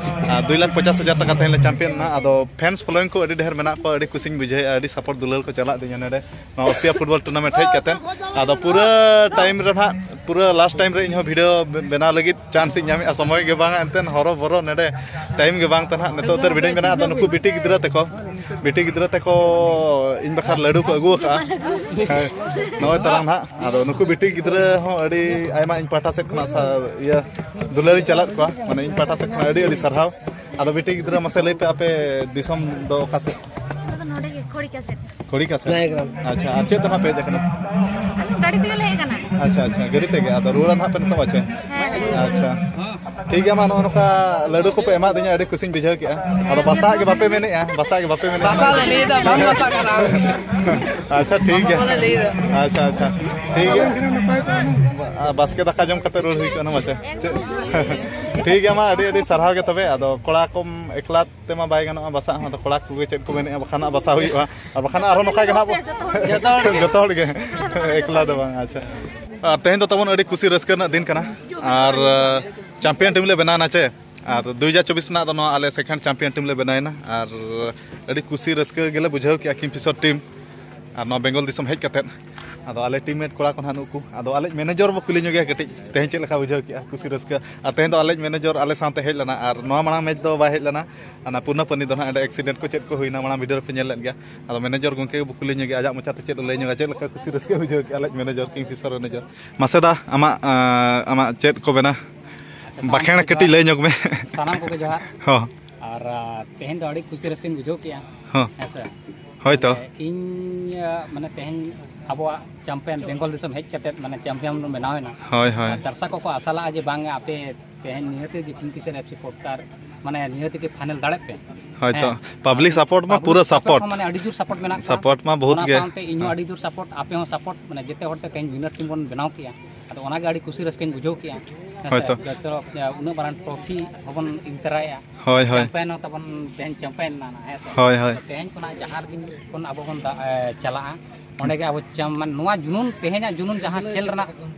ᱟᱨ ᱫᱩᱭ ᱞᱟᱠᱷ ᱯᱚᱪᱟᱥ ᱦᱟᱡᱟᱨ ᱴᱟᱠᱟ ᱛᱮᱦᱮᱧ ᱞᱮ ᱪᱟᱢᱯᱤᱭᱟᱱ ᱮᱱᱟ᱾ ᱟᱫᱚ ᱯᱷᱮᱱᱥ ᱯᱷᱚᱞᱳᱭᱤᱝ ᱠᱚ ᱟᱹᱰᱤ ᱰᱷᱮᱨ ᱢᱮᱱᱟᱜ ᱠᱚᱣᱟ, ᱟᱹᱰᱤ ᱠᱩᱥᱤᱧ ᱵᱩᱡᱷᱟᱹᱣᱮᱫᱼᱟ, ᱟᱹᱰᱤ ᱥᱟᱯᱳᱨᱴ ᱫᱩᱞᱟᱹᱲ ᱠᱚ ᱪᱟᱞᱟᱜ ᱫᱤᱧᱟ ᱱᱚᱰᱮ ᱱᱚᱣᱟ ᱚᱥᱛᱤᱭᱟ ᱯᱷᱩᱴᱵᱚᱞ ᱴᱩᱨᱱᱟᱢᱮᱱᱴ ᱦᱮᱡ ᱠᱟᱛᱮᱫ᱾ ᱟᱫᱚ ᱯᱩᱨᱟᱹ ᱴᱟᱭᱤᱢ ᱨᱮ ᱱᱟᱦᱟᱜ, ᱯᱩᱨᱟᱹ ᱞᱟᱥᱴ ᱴᱟᱭᱤᱢ ᱨᱮ ᱤᱧᱦᱚᱸ ᱵᱷᱤᱰᱤᱭᱳ ᱵᱮᱱᱟᱣ ᱞᱟᱹᱜᱤᱫ ᱪᱟᱱᱥ ᱤᱧ ᱧᱟᱢᱮᱫᱼᱟ, ᱥᱚᱢᱚᱭ ᱜᱮ ᱵᱟᱝ, ᱮᱱᱛᱮᱫ ᱦᱚᱨᱚ ᱵᱚᱨᱚ ᱱᱚᱰᱮ ᱴᱟᱭᱤᱢ ᱜᱮ ᱵᱟᱝ ᱛᱟᱦᱮᱱᱟ᱾ ᱱᱤᱛᱚᱜ ᱩᱛᱟᱹᱨ ᱵᱷᱤᱰᱤᱭᱳᱧ ᱵᱮᱱᱟᱣᱟ᱾ ᱟᱫᱚ ᱱᱩᱠᱩ ᱵᱤᱴᱤ ᱜᱤᱫᱽᱨᱟᱹ ᱛᱟᱠᱚ, ᱵᱤᱴᱤ ᱜᱤᱫᱽᱨᱟᱹ ᱛᱟᱠᱚ ᱤᱧ ᱵᱟᱠᱷᱨᱟ ᱞᱟᱹᱰᱩ ᱠᱚ ᱟᱹᱜᱩ ᱟᱠᱟᱫᱼᱟ᱾ ᱦᱮᱸ, ᱱᱚᱜᱼᱚᱭ ᱛᱟᱨᱟᱝ ᱱᱟᱦᱟᱜ᱾ ᱟᱫᱚ ᱱᱩᱠᱩ ᱵᱤᱴᱤ ᱜᱤᱫᱽᱨᱟᱹ ᱦᱚᱸ ᱟᱹᱰᱤ ᱟᱭᱢᱟ ᱤᱧ ᱯᱟᱦᱴᱟ ᱥᱮᱫ ᱠᱷᱚᱱᱟᱜ ᱥᱟ-, ᱤᱭᱟᱹ ᱫᱩᱞᱟᱹᱲᱤᱧ ᱪᱟᱞᱟᱫ ᱠᱚᱣᱟ, ᱢᱟᱱᱮ ᱤᱧ ᱯᱟᱦᱴᱟ ᱥᱮᱫ ᱠᱷᱚᱱᱟᱜ ᱟᱹᱰᱤ ᱟᱹᱰᱤ ᱥᱟᱨᱦᱟᱣ᱾ ᱟᱫᱚ ᱵᱤᱴᱤ ᱜᱤᱫᱽᱨᱟᱹ, ᱢᱟᱥᱮ ᱞᱟᱹᱭ ᱯᱮ, ᱟᱯᱮ ᱫᱤᱥᱚᱢ ᱫᱚ ᱚᱠᱟ ᱥᱮᱫ? ᱟᱞᱮ ᱫᱚ ᱱᱚᱰᱮ ᱜᱮ, ᱠᱷᱚᱲᱤᱠᱟ ᱥᱮᱫ᱾ ᱠᱷᱚᱲᱤᱠᱟ ᱥᱮᱫ? ᱡᱷᱟᱲᱜᱨᱟᱢ᱾ ᱟᱪᱪᱷᱟ, ᱟᱨ ᱪᱮᱫ ᱛᱮ ᱱᱟᱦᱟᱜ ᱯᱮ ᱦᱮᱡ ᱟᱠᱟᱱᱟ? ᱟᱞᱮ ᱜᱟᱹᱰᱤ ᱛᱮᱜᱮ ᱞᱮ ᱦᱮᱡ ᱟᱠᱟᱱᱟ᱾ ᱟᱪᱪᱷᱟ, ᱟᱪᱪᱷᱟ, ᱜᱟᱹᱰᱤ ᱛᱮᱜᱮ᱾ ᱟᱫᱚ ᱨᱩᱣᱟᱹᱲᱟ ᱱᱟᱦᱟᱜ ᱯᱮ ᱱᱤᱛᱚᱜ, ᱟᱪᱪᱷᱟ? ᱦᱮᱸ, ᱦᱮᱸ᱾ ᱟᱪᱪᱷᱟ, ᱴᱷᱤᱠ ᱜᱮᱭᱟ᱾ ᱢᱟ, ᱱᱚᱜᱼᱚ ᱱᱚᱝᱠᱟ ᱞᱟᱹᱰᱩ ᱠᱚᱯᱮ ᱮᱢᱟᱫᱤᱧᱟ, ᱟᱹᱰᱤ ᱠᱩᱥᱤᱧ ᱵᱩᱡᱷᱟᱹᱣ ᱠᱮᱜᱼᱟ᱾ ᱟᱫᱚ ᱵᱟᱥᱟᱜ ᱜᱮ ᱵᱟᱯᱮ ᱢᱮᱱᱮᱫᱼᱟ, ᱵᱟᱥᱟᱜ ᱜᱮ ᱵᱟᱯᱮ ᱢᱮᱱᱮᱫᱼᱟ᱾ ᱵᱟᱥᱟ ᱞᱮ ᱞᱟᱹᱭᱫᱟ, ᱵᱟᱝ ᱵᱟᱥᱟᱜ ᱠᱟᱱᱟ᱾ ᱟᱪᱪᱷᱟ, ᱴᱷᱤᱠ ᱜᱮᱭᱟ᱾ ᱵᱟᱥᱟ ᱞᱮ ᱞᱟᱹᱭᱫᱟ᱾ ᱟᱪᱪᱷᱟ, ᱟᱪᱪᱷᱟ, ᱴᱷᱤᱠ ᱜᱮᱭᱟ᱾ ᱟᱨ ᱵᱟᱥᱠᱮ ᱫᱟᱠᱟ ᱡᱚᱢ ᱠᱟᱛᱮ ᱨᱩᱣᱟᱹᱲ ᱦᱩᱭ ᱠᱚᱜᱼᱟ, ᱢᱟᱥᱮ᱾ ᱪᱮᱫ? ᱴᱷᱤᱠ ᱜᱮᱭᱟ, ᱢᱟ, ᱟᱹᱰᱤ ᱟᱹᱰᱤ ᱥᱟᱨᱦᱟᱣ ᱜᱮ ᱛᱚᱵᱮ᱾ ᱟᱫᱚ ᱠᱚᱲᱟ ᱠᱚᱢ ᱮᱠᱞᱟ ᱛᱮᱢᱟ ᱵᱟᱭ ᱜᱟᱱᱚᱜᱼᱟ ᱵᱟᱥᱟᱜ ᱦᱚᱸ, ᱟᱫᱚ ᱠᱚᱲᱟ ᱠᱚᱜᱮ ᱪᱮᱫ ᱠᱚ ᱢᱮᱱᱮᱫᱼᱟ, ᱵᱟᱠᱷᱟᱱ ᱦᱟᱸᱜ ᱵᱟᱥᱟ ᱦᱩᱭᱩᱜᱼᱟ᱾ ᱟᱨ ᱵᱟᱠᱷᱟᱱ ᱟᱨᱦᱚᱸ ᱱᱚᱝᱠᱟ ᱜᱮ ᱱᱟᱦᱟᱜ ᱵᱚ-, ᱡᱚᱛᱚ ᱦᱚᱲ ᱜᱮ᱾ ᱡᱚᱛᱚ ᱦᱚᱲ ᱜᱮ᱾ ᱮᱠᱞᱟ ᱫᱚ ᱵᱟᱝ, ᱟᱪᱪᱷᱟ᱾ ᱟᱨ ᱛᱮᱦᱮᱧ ᱫᱚ ᱛᱟᱵᱚᱱ ᱟᱹᱰᱤ ᱠᱩᱥᱤ ᱨᱟᱹᱥᱠᱟᱹ ᱨᱮᱱᱟᱜ ᱫᱤᱱ ᱠᱟᱱᱟ᱾ ᱟᱨ, ᱟᱸ, ᱪᱟᱢᱯᱤᱭᱟᱱ ᱴᱤᱢ ᱞᱮ ᱵᱮᱱᱟᱣ ᱮᱱᱟ ᱪᱮ? ᱟᱨ ᱫᱩ ᱦᱟᱡᱟᱨ ᱪᱚᱵᱵᱤᱥ ᱨᱮᱱᱟᱜ ᱫᱚ ᱱᱚᱣᱟ ᱟᱞᱮ ᱥᱮᱠᱮᱱᱰ ᱪᱟᱢᱯᱤᱭᱟᱱ ᱴᱤᱢ ᱞᱮ ᱵᱮᱱᱟᱣ ᱮᱱᱟ᱾ ᱟᱨ ᱟᱹᱰᱤ ᱠᱩᱥᱤ ᱨᱟᱹᱥᱠᱟᱹ ᱜᱮᱞᱮ ᱵᱩᱡᱷᱟᱹᱣ ᱠᱮᱜᱼᱟ, ᱠᱤᱝᱯᱷᱤᱥᱟᱨ ᱴᱤᱢ᱾ ᱟᱨ ᱱᱚᱣᱟ ᱵᱮᱝᱜᱚᱞ ᱫᱤᱥᱚᱢ ᱦᱮᱡ ᱠᱟᱛᱮᱫ, ᱟᱫᱚ ᱟᱞᱮ ᱴᱤᱢᱢᱮᱴ ᱠᱚᱲᱟ ᱠᱚ ᱱᱟᱦᱟᱜ ᱱᱩᱠᱩ, ᱟᱫᱚ ᱟᱞᱮ ᱢᱮᱱᱮᱡᱚᱨ ᱵᱚ ᱠᱩᱞᱤ ᱧᱚᱜᱮᱭᱟ ᱠᱟᱹᱴᱤᱡ, ᱛᱮᱦᱮᱧ ᱪᱮᱫ ᱞᱮᱠᱟ ᱵᱩᱡᱷᱟᱹᱣ ᱠᱮᱜᱼᱟ, ᱠᱩᱥᱤ ᱨᱟᱹᱥᱠᱟᱹ᱾ ᱟᱨ ᱛᱮᱦᱮᱧ ᱫᱚ ᱟᱞᱮ ᱢᱮᱱᱮᱡᱚᱨ ᱟᱞᱮ ᱥᱟᱶᱛᱮ ᱦᱮᱡ ᱞᱮᱱᱟ, ᱟᱨ ᱱᱚᱣᱟ ᱢᱟᱲᱟᱝ ᱢᱮᱪ ᱫᱚ ᱵᱟᱭ ᱦᱮᱡ ᱞᱮᱱᱟ᱾ ᱚᱱᱟ ᱯᱩᱨᱱᱟᱯᱟᱱᱤ ᱫᱚ ᱱᱟᱦᱟᱜ ᱚᱸᱰᱮ ᱮᱠᱥᱤᱰᱮᱱᱴ ᱠᱚ ᱪᱮᱫ ᱠᱚ ᱦᱩᱭᱱᱟ, ᱢᱟᱲᱟᱝ ᱵᱷᱤᱰᱤᱭᱳ ᱨᱮᱯᱮ ᱧᱮᱞ ᱞᱮᱫ ᱜᱮᱭᱟ᱾ ᱟᱫᱚ ᱢᱮᱱᱮᱡᱚᱨ ᱜᱚᱢᱠᱮ ᱜᱮᱵᱚ ᱠᱩᱞᱤ ᱧᱚᱜᱮᱭᱟ, ᱟᱡᱟᱜ ᱢᱚᱪᱟᱛᱮ ᱪᱮᱫ ᱞᱟᱹᱭ ᱧᱚᱜᱟ, ᱪᱮᱫ ᱞᱮᱠᱟ ᱠᱩᱥᱤ ᱨᱟᱹᱥᱠᱟᱹ ᱵᱩᱡᱷᱟᱹᱣ ᱠᱮᱜᱼᱟ ᱟᱞᱮ ᱢᱮᱱᱮᱡᱚᱨ ᱠᱤᱝᱯᱷᱤᱥᱟᱨ ᱢᱮᱱᱮᱡᱚᱨ᱾ ᱢᱟᱥᱮ ᱫᱟ, ᱟᱢᱟᱜ, ᱟᱸ, ᱟᱢᱟᱜ ᱪᱮᱫ ᱠᱚ ᱢᱮᱱᱟ? ᱟᱪᱪᱷᱟ, ᱥᱟᱱᱟᱢ ᱵᱟᱠᱷᱮᱬ ᱠᱚᱜᱮ ᱠᱟᱹᱴᱤᱡ ᱡᱚᱦᱟᱨ᱾ ᱞᱟᱹᱭ ᱧᱚᱜ ᱢᱮ᱾ ᱥᱟᱱᱟᱢ ᱠᱚᱜᱮ ᱡᱚᱦᱟᱨ᱾ ᱦᱚᱸ᱾ ᱟᱨ, ᱟᱸ, ᱛᱮᱦᱮᱧ ᱫᱚ ᱟᱹᱰᱤ ᱠᱩᱥᱤ ᱨᱟᱹᱥᱠᱟᱹᱧ ᱵᱩᱡᱷᱟᱹᱣ ᱠᱮᱜᱼᱟ᱾ ᱦᱚᱸ᱾ ᱦᱮᱸ ᱥᱮ? ᱦᱳᱭ ᱛᱚ᱾ ᱢᱟᱱᱮ ᱤᱧ, ᱟᱸ, ᱢᱟᱱᱮ ᱛᱮᱦᱮᱧ ᱟᱵᱚᱣᱟᱜ ᱪᱟᱢᱯᱤᱭᱟᱱ ᱵᱮᱝᱜᱚᱞ ᱫᱤᱥᱚᱢ ᱦᱮᱡ ᱠᱟᱛᱮᱫ ᱢᱟᱱᱮ ᱪᱟᱢᱯᱤᱭᱟᱱ ᱵᱚᱱ ᱵᱮᱱᱟᱣ ᱮᱱᱟ᱾ ᱦᱳᱭ, ᱦᱳᱭ᱾ ᱟᱨ ᱫᱟᱨᱥᱟ ᱠᱚᱠᱚ ᱟᱥᱟ ᱞᱟᱜᱼᱟ ᱡᱮ ᱵᱟᱝ ᱟᱯᱮ ᱛᱮᱦᱮᱧ ᱱᱤᱦᱟᱹᱛ ᱜᱮ ᱠᱤᱝᱯᱷᱤᱥᱟᱨ ᱮᱯᱷ ᱥᱤ ᱥᱟᱯᱳᱨᱴᱟᱨ, ᱢᱟᱱᱮ ᱱᱤᱦᱟᱹᱛ ᱜᱮ ᱯᱷᱟᱭᱱᱮᱞ ᱫᱟᱲᱮᱜ ᱯᱮ᱾ ᱦᱳᱭ ᱛᱚ, ᱦᱮᱸ᱾ ᱯᱟᱵᱽᱞᱤᱠ ᱥᱟᱯᱳᱨᱴ ᱢᱟ ᱯᱟᱵᱽᱞᱤᱠ ᱯᱩᱨᱟᱹ ᱥᱟᱯᱳᱨᱴ ᱥᱟᱯᱳᱨᱴ᱾ ᱦᱚᱸ ᱢᱟᱱᱮ ᱟᱹᱰᱤ ᱡᱳᱨ ᱥᱟᱯᱳᱨᱴ ᱢᱮᱱᱟᱜ ᱠᱚᱣᱟ᱾ ᱥᱟᱯᱳᱨᱴ ᱢᱟ ᱵᱚᱦᱩᱛ ᱚᱱᱟ ᱜᱮ᱾ ᱥᱟᱶᱛᱮ ᱤᱧ ᱦᱚᱸ ᱦᱮᱸ᱾ ᱟᱹᱰᱤ ᱡᱳᱨ ᱥᱟᱯᱳᱨᱴ, ᱟᱯᱮ ᱦᱚᱸ ᱥᱟᱯᱳᱨᱴ, ᱢᱟᱱᱮ ᱡᱮᱛᱮ ᱦᱚᱲ ᱛᱮ ᱛᱮᱦᱮᱧ ᱣᱤᱱᱟᱨ ᱴᱤᱢ ᱵᱚᱱ ᱵᱮᱱᱟᱣ ᱠᱮᱜᱼᱟ᱾ ᱟᱫᱚ ᱚᱱᱟᱜᱮ ᱟᱹᱰᱤ ᱠᱩᱥᱤ ᱨᱟᱹᱥᱠᱟᱹᱧ ᱵᱩᱡᱷᱟᱹᱣ ᱠᱮᱜᱼᱟ᱾ ᱦᱮᱸ ᱥᱮ? ᱦᱳᱭᱛᱚ᱾ ᱡᱚᱛᱚ, ᱩᱱᱟᱹᱜ ᱢᱟᱨᱟᱝ ᱴᱨᱚᱯᱷᱤ ᱦᱚᱸᱵᱚᱱ ᱤᱫᱤ ᱛᱚᱨᱟᱭᱮᱜᱼᱟ᱾ ᱦᱳᱭ, ᱦᱳᱭ᱾ ᱪᱟᱢᱯᱤᱭᱟᱱ ᱦᱚᱸ ᱛᱟᱵᱚᱱ ᱛᱮᱦᱮᱧ ᱪᱟᱢᱯᱤᱭᱟᱱ ᱮᱱᱟ, ᱦᱮᱸ ᱥᱮ? ᱦᱳᱭ, ᱦᱳᱭ᱾ ᱛᱚ ᱛᱮᱦᱮᱧ ᱠᱷᱚᱱᱟᱜ ᱡᱟᱦᱟᱸ ᱨᱮᱜᱮ ᱵᱚᱱ ᱟᱵᱚ ᱵᱚᱱ ᱫᱟ-, ᱮ, ᱪᱟᱞᱟᱜᱼᱟ, ᱚᱸᱰᱮ ᱜᱮ ᱟᱵᱚ ᱪᱟᱢ-, ᱢᱟᱱᱮ ᱱᱚᱣᱟ ᱡᱩᱱᱩᱱ, ᱛᱮᱦᱮᱧᱟᱜ ᱡᱩᱱᱩᱱ ᱡᱟᱦᱟᱸ ᱠᱷᱮᱞ ᱨᱮᱱᱟᱜ,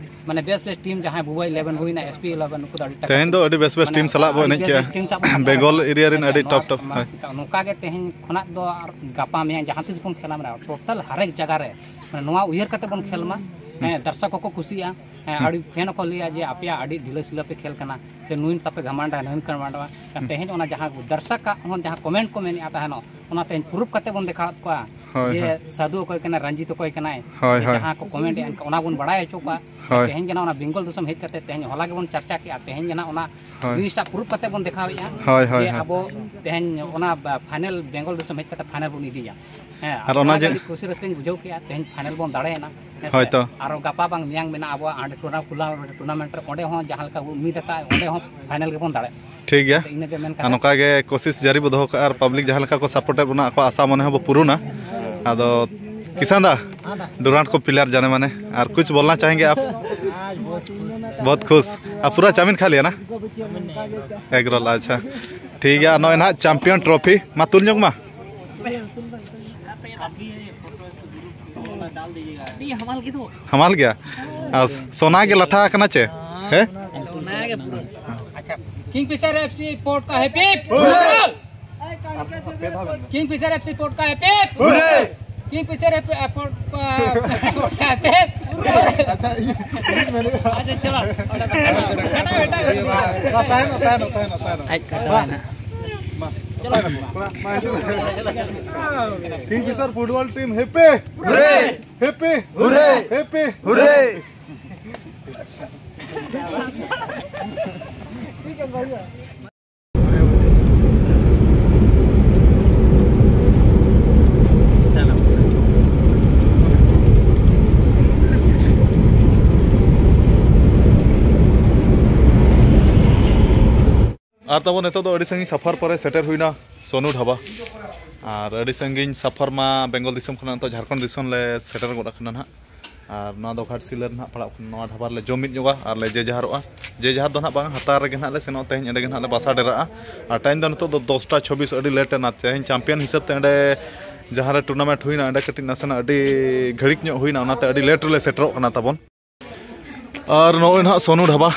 ᱢᱟᱱᱮ ᱵᱮᱥ ᱵᱮᱥ ᱴᱤᱢ ᱡᱟᱦᱟᱸᱭ ᱵᱩᱵᱟᱹ ᱤᱞᱮᱵᱷᱮᱱ ᱦᱩᱭᱱᱟ, ᱮᱥ ᱯᱤ ᱤᱞᱮᱵᱷᱮᱱ, ᱱᱩᱠᱩ ᱫᱚ ᱟᱹᱰᱤ ᱴᱟᱠᱟ ᱛᱮᱦᱮᱧ ᱫᱚ ᱟᱹᱰᱤ ᱵᱮᱥ ᱵᱮᱥ ᱢᱟᱱᱮ ᱴᱤᱢ ᱥᱟᱞᱟᱜ ᱵᱚ ᱟᱹᱰᱤ ᱮᱱᱮᱡ ᱵᱮᱥ ᱠᱮᱜᱼᱟ᱾ ᱵᱮᱥ ᱴᱤᱢ ᱥᱟᱵ ᱵᱚᱱ ᱵᱮᱝᱜᱚᱞ ᱦᱮᱸ ᱥᱮ? ᱮᱨᱤᱭᱟ ᱨᱮᱱ ᱦᱮᱸ ᱥᱮ? ᱟᱹᱰᱤ ᱱᱚᱣᱟ, ᱴᱚᱯ ᱴᱚᱯ᱾ ᱱᱚᱣᱟ, ᱦᱳᱭ᱾ ᱱᱚᱝᱠᱟ ᱜᱮ ᱛᱮᱦᱮᱧ ᱠᱷᱚᱱᱟᱜ ᱫᱚ ᱟᱨ ᱜᱟᱯᱟ ᱢᱮᱭᱟᱝ ᱡᱟᱦᱟᱸ ᱛᱤᱥ ᱵᱚᱱ ᱠᱷᱮᱞᱟ, ᱢᱟᱱᱮ ᱴᱳᱴᱟᱞ ᱦᱟᱨᱮᱠ ᱡᱟᱭᱜᱟ ᱨᱮ, ᱢᱟᱱᱮ ᱱᱚᱣᱟ ᱩᱭᱦᱟᱹᱨ ᱠᱟᱛᱮ ᱵᱚᱱ ᱠᱷᱮᱞ ᱢᱟ᱾ ᱦᱮᱸ, ᱫᱟᱨᱥᱚᱠ ᱠᱚᱠᱚ ᱠᱩᱥᱤᱭᱟᱜᱼᱟ᱾ ᱦᱮᱸ, ᱦᱩᱸ᱾ ᱟᱹᱰᱤ ᱯᱷᱮᱱ ᱦᱚᱸᱠᱚ ᱞᱟᱹᱭᱟ ᱡᱮ ᱟᱯᱮᱭᱟᱜ ᱟᱹᱰᱤ ᱰᱷᱤᱞᱟᱹ ᱥᱤᱞᱟᱹ ᱯᱮ ᱠᱷᱮᱞ ᱠᱟᱱᱟ, ᱥᱮ ᱱᱩᱭ ᱛᱟᱯᱮ ᱜᱷᱟᱢᱟᱱᱰᱟ, ᱱᱩᱭ ᱜᱷᱟᱢᱟᱱᱰᱟ᱾ ᱦᱩᱸ᱾ ᱛᱮᱦᱮᱧ ᱚᱱᱟ ᱡᱟᱦᱟᱸ ᱫᱟᱨᱥᱚᱠᱟᱜ ᱦᱚᱸ ᱡᱟᱦᱟᱸ ᱠᱚᱢᱮᱱᱴ ᱠᱚ ᱢᱮᱱᱮᱫᱼᱟ ᱛᱟᱦᱮᱱᱚᱜ, ᱚᱱᱟ ᱛᱮᱦᱮᱧ ᱯᱨᱩᱯᱷ ᱠᱟᱛᱮ ᱵᱚᱱ ᱫᱮᱠᱷᱟᱣᱟᱫ ᱠᱚᱣᱟ ᱦᱳᱭ, ᱡᱮ ᱦᱳᱭ᱾ ᱥᱟᱹᱫᱷᱩ ᱚᱠᱚᱭ ᱠᱟᱱᱟᱭ, ᱨᱚᱧᱡᱤᱛ ᱚᱠᱚᱭ ᱠᱟᱱᱟᱭ, ᱦᱳᱭ, ᱡᱮ ᱦᱳᱭ᱾ ᱡᱟᱦᱟᱸ ᱠᱚ ᱠᱚᱢᱮᱱᱴ ᱮᱫᱼᱟ, ᱮᱱᱠᱷᱟᱱ ᱚᱱᱟ ᱵᱚᱱ ᱵᱟᱲᱟᱭ ᱦᱚᱪᱚ ᱠᱚᱣᱟ᱾ ᱦᱳᱭ᱾ ᱛᱮᱦᱮᱧ ᱡᱮ ᱱᱚᱣᱟ ᱵᱮᱝᱜᱚᱞ ᱫᱤᱥᱚᱢ ᱦᱮᱡ ᱠᱟᱛᱮ ᱛᱮᱦᱮᱧ ᱦᱚᱞᱟ ᱜᱮᱵᱚᱱ ᱪᱟᱨᱪᱟ ᱠᱮᱜᱼᱟ, ᱛᱮᱦᱮᱧ ᱡᱮ ᱱᱟᱜ ᱚᱱᱟ ᱦᱳᱭ᱾ ᱡᱤᱱᱤᱥᱴᱟᱜ ᱯᱨᱩᱯᱷ ᱠᱟᱛᱮ ᱵᱚᱱ ᱫᱮᱠᱷᱟᱣᱮᱫᱼᱟ ᱦᱳᱭ, ᱦᱳᱭ, ᱡᱮ ᱦᱳᱭ᱾ ᱟᱵᱚ ᱛᱮᱦᱮᱧ ᱚᱱᱟ ᱯᱷᱟᱭᱱᱮᱞ ᱵᱮᱝᱜᱚᱞ ᱫᱤᱥᱚᱢ ᱦᱮᱡ ᱠᱟᱛᱮ ᱯᱷᱟᱭᱱᱮᱞ ᱵᱚᱱ ᱤᱫᱤᱭᱟ᱾ ᱦᱮᱸ, ᱟᱨ ᱟᱫᱚ ᱚᱱᱟ ᱚᱱᱟᱜᱮ ᱡᱮ ᱟᱹᱰᱤ ᱠᱩᱥᱤ ᱨᱟᱹᱥᱠᱟᱹᱧ ᱵᱩᱡᱷᱟᱹᱣ ᱠᱮᱜᱼᱟ, ᱛᱮᱦᱮᱧ ᱯᱷᱟᱭᱱᱮᱞ ᱵᱚᱱ ᱫᱟᱲᱮᱭᱮᱱᱟ᱾ ᱦᱮᱸ ᱥᱮ? ᱦᱳᱭ ᱛᱚ᱾ ᱟᱨᱚ ᱜᱟᱯᱟ ᱵᱟᱝ ᱢᱮᱭᱟᱝ ᱢᱮᱱᱟᱜᱼᱟ ᱟᱵᱚᱣᱟᱜ ᱦᱟᱸᱰᱮ ᱴᱩᱨᱱᱟ-, ᱴᱩᱨᱱᱟᱢᱮᱱᱴ ᱨᱮ, ᱚᱸᱰᱮ ᱦᱚᱸ ᱡᱟᱦᱟᱸ ᱞᱮᱠᱟ ᱵᱚᱱ ᱩᱢᱤᱫ ᱟᱠᱟᱫᱼᱟ, ᱚᱸᱰᱮ ᱦᱚᱸ ᱯᱷᱟᱭᱱᱮᱞ ᱜᱮᱵᱚᱱ ᱫᱟᱲᱮᱭᱟᱜᱼᱟ᱾ ᱴᱷᱤᱠ ᱜᱮᱭᱟ᱾ ᱤᱱᱟᱹᱜᱮ ᱢᱮᱱ ᱟᱨ ᱠᱟᱛᱮ ᱱᱚᱝᱠᱟ ᱜᱮ ᱠᱳᱥᱤᱥ ᱡᱟᱹᱨᱤ ᱵᱚ ᱫᱚᱦᱚ ᱠᱟᱜᱼᱟ, ᱟᱨ ᱯᱟᱵᱽᱞᱤᱠ ᱡᱟᱦᱟᱸ ᱞᱮᱠᱟ ᱠᱚ ᱥᱟᱯᱳᱨᱴᱮᱫ ᱵᱚᱱᱟ, ᱟᱠᱚᱣᱟᱜ ᱟᱥᱟ ᱢᱚᱱᱮ ᱦᱚᱸ ᱵᱚ ᱯᱩᱨᱩᱱᱟ᱾ ᱟᱫᱚ ᱠᱤᱥᱟᱱ ᱫᱟ, ᱰᱩᱨᱟᱱᱰ ᱠᱚ ᱯᱞᱮᱭᱟᱨ ᱡᱟᱱᱮ ᱢᱟᱱᱮ, ᱟᱨ ᱠᱩᱪ ᱵᱚᱞᱱᱟ ᱪᱟᱦᱮᱸᱜᱮ ᱟᱯ? ᱵᱚᱦᱩᱛ ᱠᱷᱩᱥ, ᱟᱯ ᱯᱩᱨᱟ ᱪᱟᱣᱢᱤᱱ ᱠᱷᱟ ᱞᱤᱭᱟ ᱱᱟ? ᱮᱜᱽ ᱨᱳᱞ, ᱟᱪᱪᱷᱟ᱾ ᱴᱷᱤᱠ ᱜᱮᱭᱟ, ᱱᱚᱜᱼᱚᱭ ᱱᱟᱦᱟᱜ ᱪᱟᱢᱯᱤᱭᱟᱱ ᱴᱨᱚᱯᱷᱤ ᱢᱟ ᱛᱩᱞ ᱧᱚᱜ ᱢᱟ᱾ ᱦᱟᱢᱟᱞ ᱜᱮᱭᱟ᱾ ᱟᱨ ᱥᱳᱱᱟ ᱜᱮ ᱞᱟᱴᱷᱟ ᱟᱠᱟᱱᱟ ᱪᱮ? ᱦᱮᱸ? ᱥᱳᱱᱟ ᱜᱮ ᱯᱩᱨᱟᱹ᱾ ᱟᱪᱪᱷᱟ, ᱠᱤᱝ ᱯᱷᱤᱥᱟᱨ ᱮᱯᱷ ᱥᱤ ᱯᱳᱨᱴ ᱠᱟ ᱦᱮᱯᱤ᱾ ᱠᱤᱝ ᱯᱷᱤᱥᱟᱨ ᱮᱯᱷ ᱥᱤ ᱯᱳᱨᱴ ᱠᱟ ᱦᱮᱯᱤ᱾ ᱠᱤᱝ ᱯᱷᱤᱥᱟᱨ ᱮᱯᱷ ᱥᱤ ᱯᱳᱨᱴ ᱠᱟ ᱦᱮᱯᱤ᱾ ᱟᱪᱪᱷᱟ, ᱤᱧ, ᱤᱧ ᱢᱮᱱᱮᱫᱼᱟ᱾ ᱟᱪᱪᱷᱟ, ᱪᱚᱞᱚ᱾ ᱦᱟᱴᱟᱣ, ᱦᱟᱴᱟᱣ, ᱦᱟᱴᱟᱣ᱾ ᱛᱟᱦᱮᱱᱚᱜ, ᱛᱟᱦᱮᱱᱚᱜ, ᱛᱟᱦᱮᱱᱚᱜ, ᱛᱟᱦᱮᱱᱚᱜ᱾ ᱟᱡ ᱠᱟᱴᱟᱣ ᱮᱱᱟ᱾ ᱢᱟ᱾ Kingfisher football team happy! Hooray! Happy! Hooray! Happy! Hooray! ᱟᱨ ᱛᱟᱵᱚ ᱱᱤᱛᱚᱜ ᱫᱚ ᱟᱹᱰᱤ ᱥᱟᱺᱜᱤᱧ ᱥᱟᱯᱷᱟᱨ ᱯᱚᱨᱮ ᱥᱮᱴᱮᱨ ᱦᱩᱭᱱᱟ ᱥᱳᱱᱩ ᱰᱷᱟᱵᱟ᱾ ᱟᱨ ᱟᱹᱰᱤ ᱥᱟᱺᱜᱤᱧ ᱥᱟᱯᱷᱟᱨ ᱢᱟ ᱵᱮᱝᱜᱚᱞ ᱫᱤᱥᱚᱢ ᱠᱷᱚᱱᱟᱜ ᱱᱤᱛᱚᱜ ᱡᱷᱟᱲᱠᱷᱚᱸᱰ ᱫᱤᱥᱚᱢ ᱞᱮ ᱥᱮᱴᱮᱨ ᱜᱚᱫ ᱟᱠᱟᱱᱟ ᱱᱟᱦᱟᱜ᱾ ᱟᱨ ᱱᱚᱣᱟ ᱫᱚ ᱜᱷᱟᱴᱥᱤᱞᱟᱹ ᱨᱮ ᱱᱟᱦᱟᱜ ᱯᱟᱲᱟᱜ ᱠᱟᱱᱟ᱾ ᱱᱚᱣᱟ ᱰᱷᱟᱵᱟ ᱨᱮᱞᱮ ᱡᱚᱢ ᱢᱤᱫ ᱧᱚᱜᱟ ᱟᱨ ᱞᱮ ᱡᱮ ᱡᱟᱦᱟᱨᱚᱜᱼᱟ᱾ ᱡᱮ ᱡᱟᱦᱟᱨ ᱫᱚ ᱱᱟᱦᱟᱜ ᱵᱟᱝ, ᱦᱟᱛᱟᱣ ᱨᱮᱜᱮ ᱱᱟᱦᱟᱜ ᱞᱮ ᱥᱮᱱᱚᱜᱼᱟ᱾ ᱛᱮᱦᱮᱧ ᱮᱸᱰᱮ ᱜᱮ ᱱᱟᱦᱟᱜ ᱞᱮ ᱵᱟᱥᱟ ᱰᱮᱨᱟᱜᱼᱟ᱾ ᱟᱨ ᱴᱟᱭᱤᱢ ᱫᱚ ᱱᱤᱛᱚᱜ ᱫᱚ ᱫᱚᱥᱴᱟ ᱪᱷᱚᱵᱵᱤᱥ, ᱟᱹᱰᱤ ᱞᱮᱴ ᱮᱱᱟ᱾ ᱛᱮᱦᱮᱧ ᱪᱟᱢᱯᱤᱭᱟᱱ ᱦᱤᱥᱟᱹᱵ ᱛᱮ ᱚᱸᱰᱮ ᱡᱟᱦᱟᱸ ᱨᱮ ᱴᱩᱨᱱᱟᱢᱮᱱᱴ ᱦᱩᱭᱱᱟ, ᱚᱸᱰᱮ ᱠᱟᱹᱴᱤᱡ ᱱᱟᱥᱮᱱᱟᱜ ᱟᱹᱰᱤ ᱜᱷᱟᱹᱲᱤᱠ ᱧᱚᱜ ᱦᱩᱭᱱᱟ, ᱚᱱᱟᱛᱮ ᱟᱹᱰᱤ ᱞᱮᱴ ᱨᱮᱞᱮ ᱥᱮᱴᱮᱨᱚᱜ ᱠᱟᱱᱟ ᱛᱟᱵᱚᱱ᱾ ᱟᱨ ᱱᱚᱜᱼᱚᱭ ᱱᱟᱦᱟᱜ ᱥᱳᱱᱩ ᱰᱷᱟᱵᱟ᱾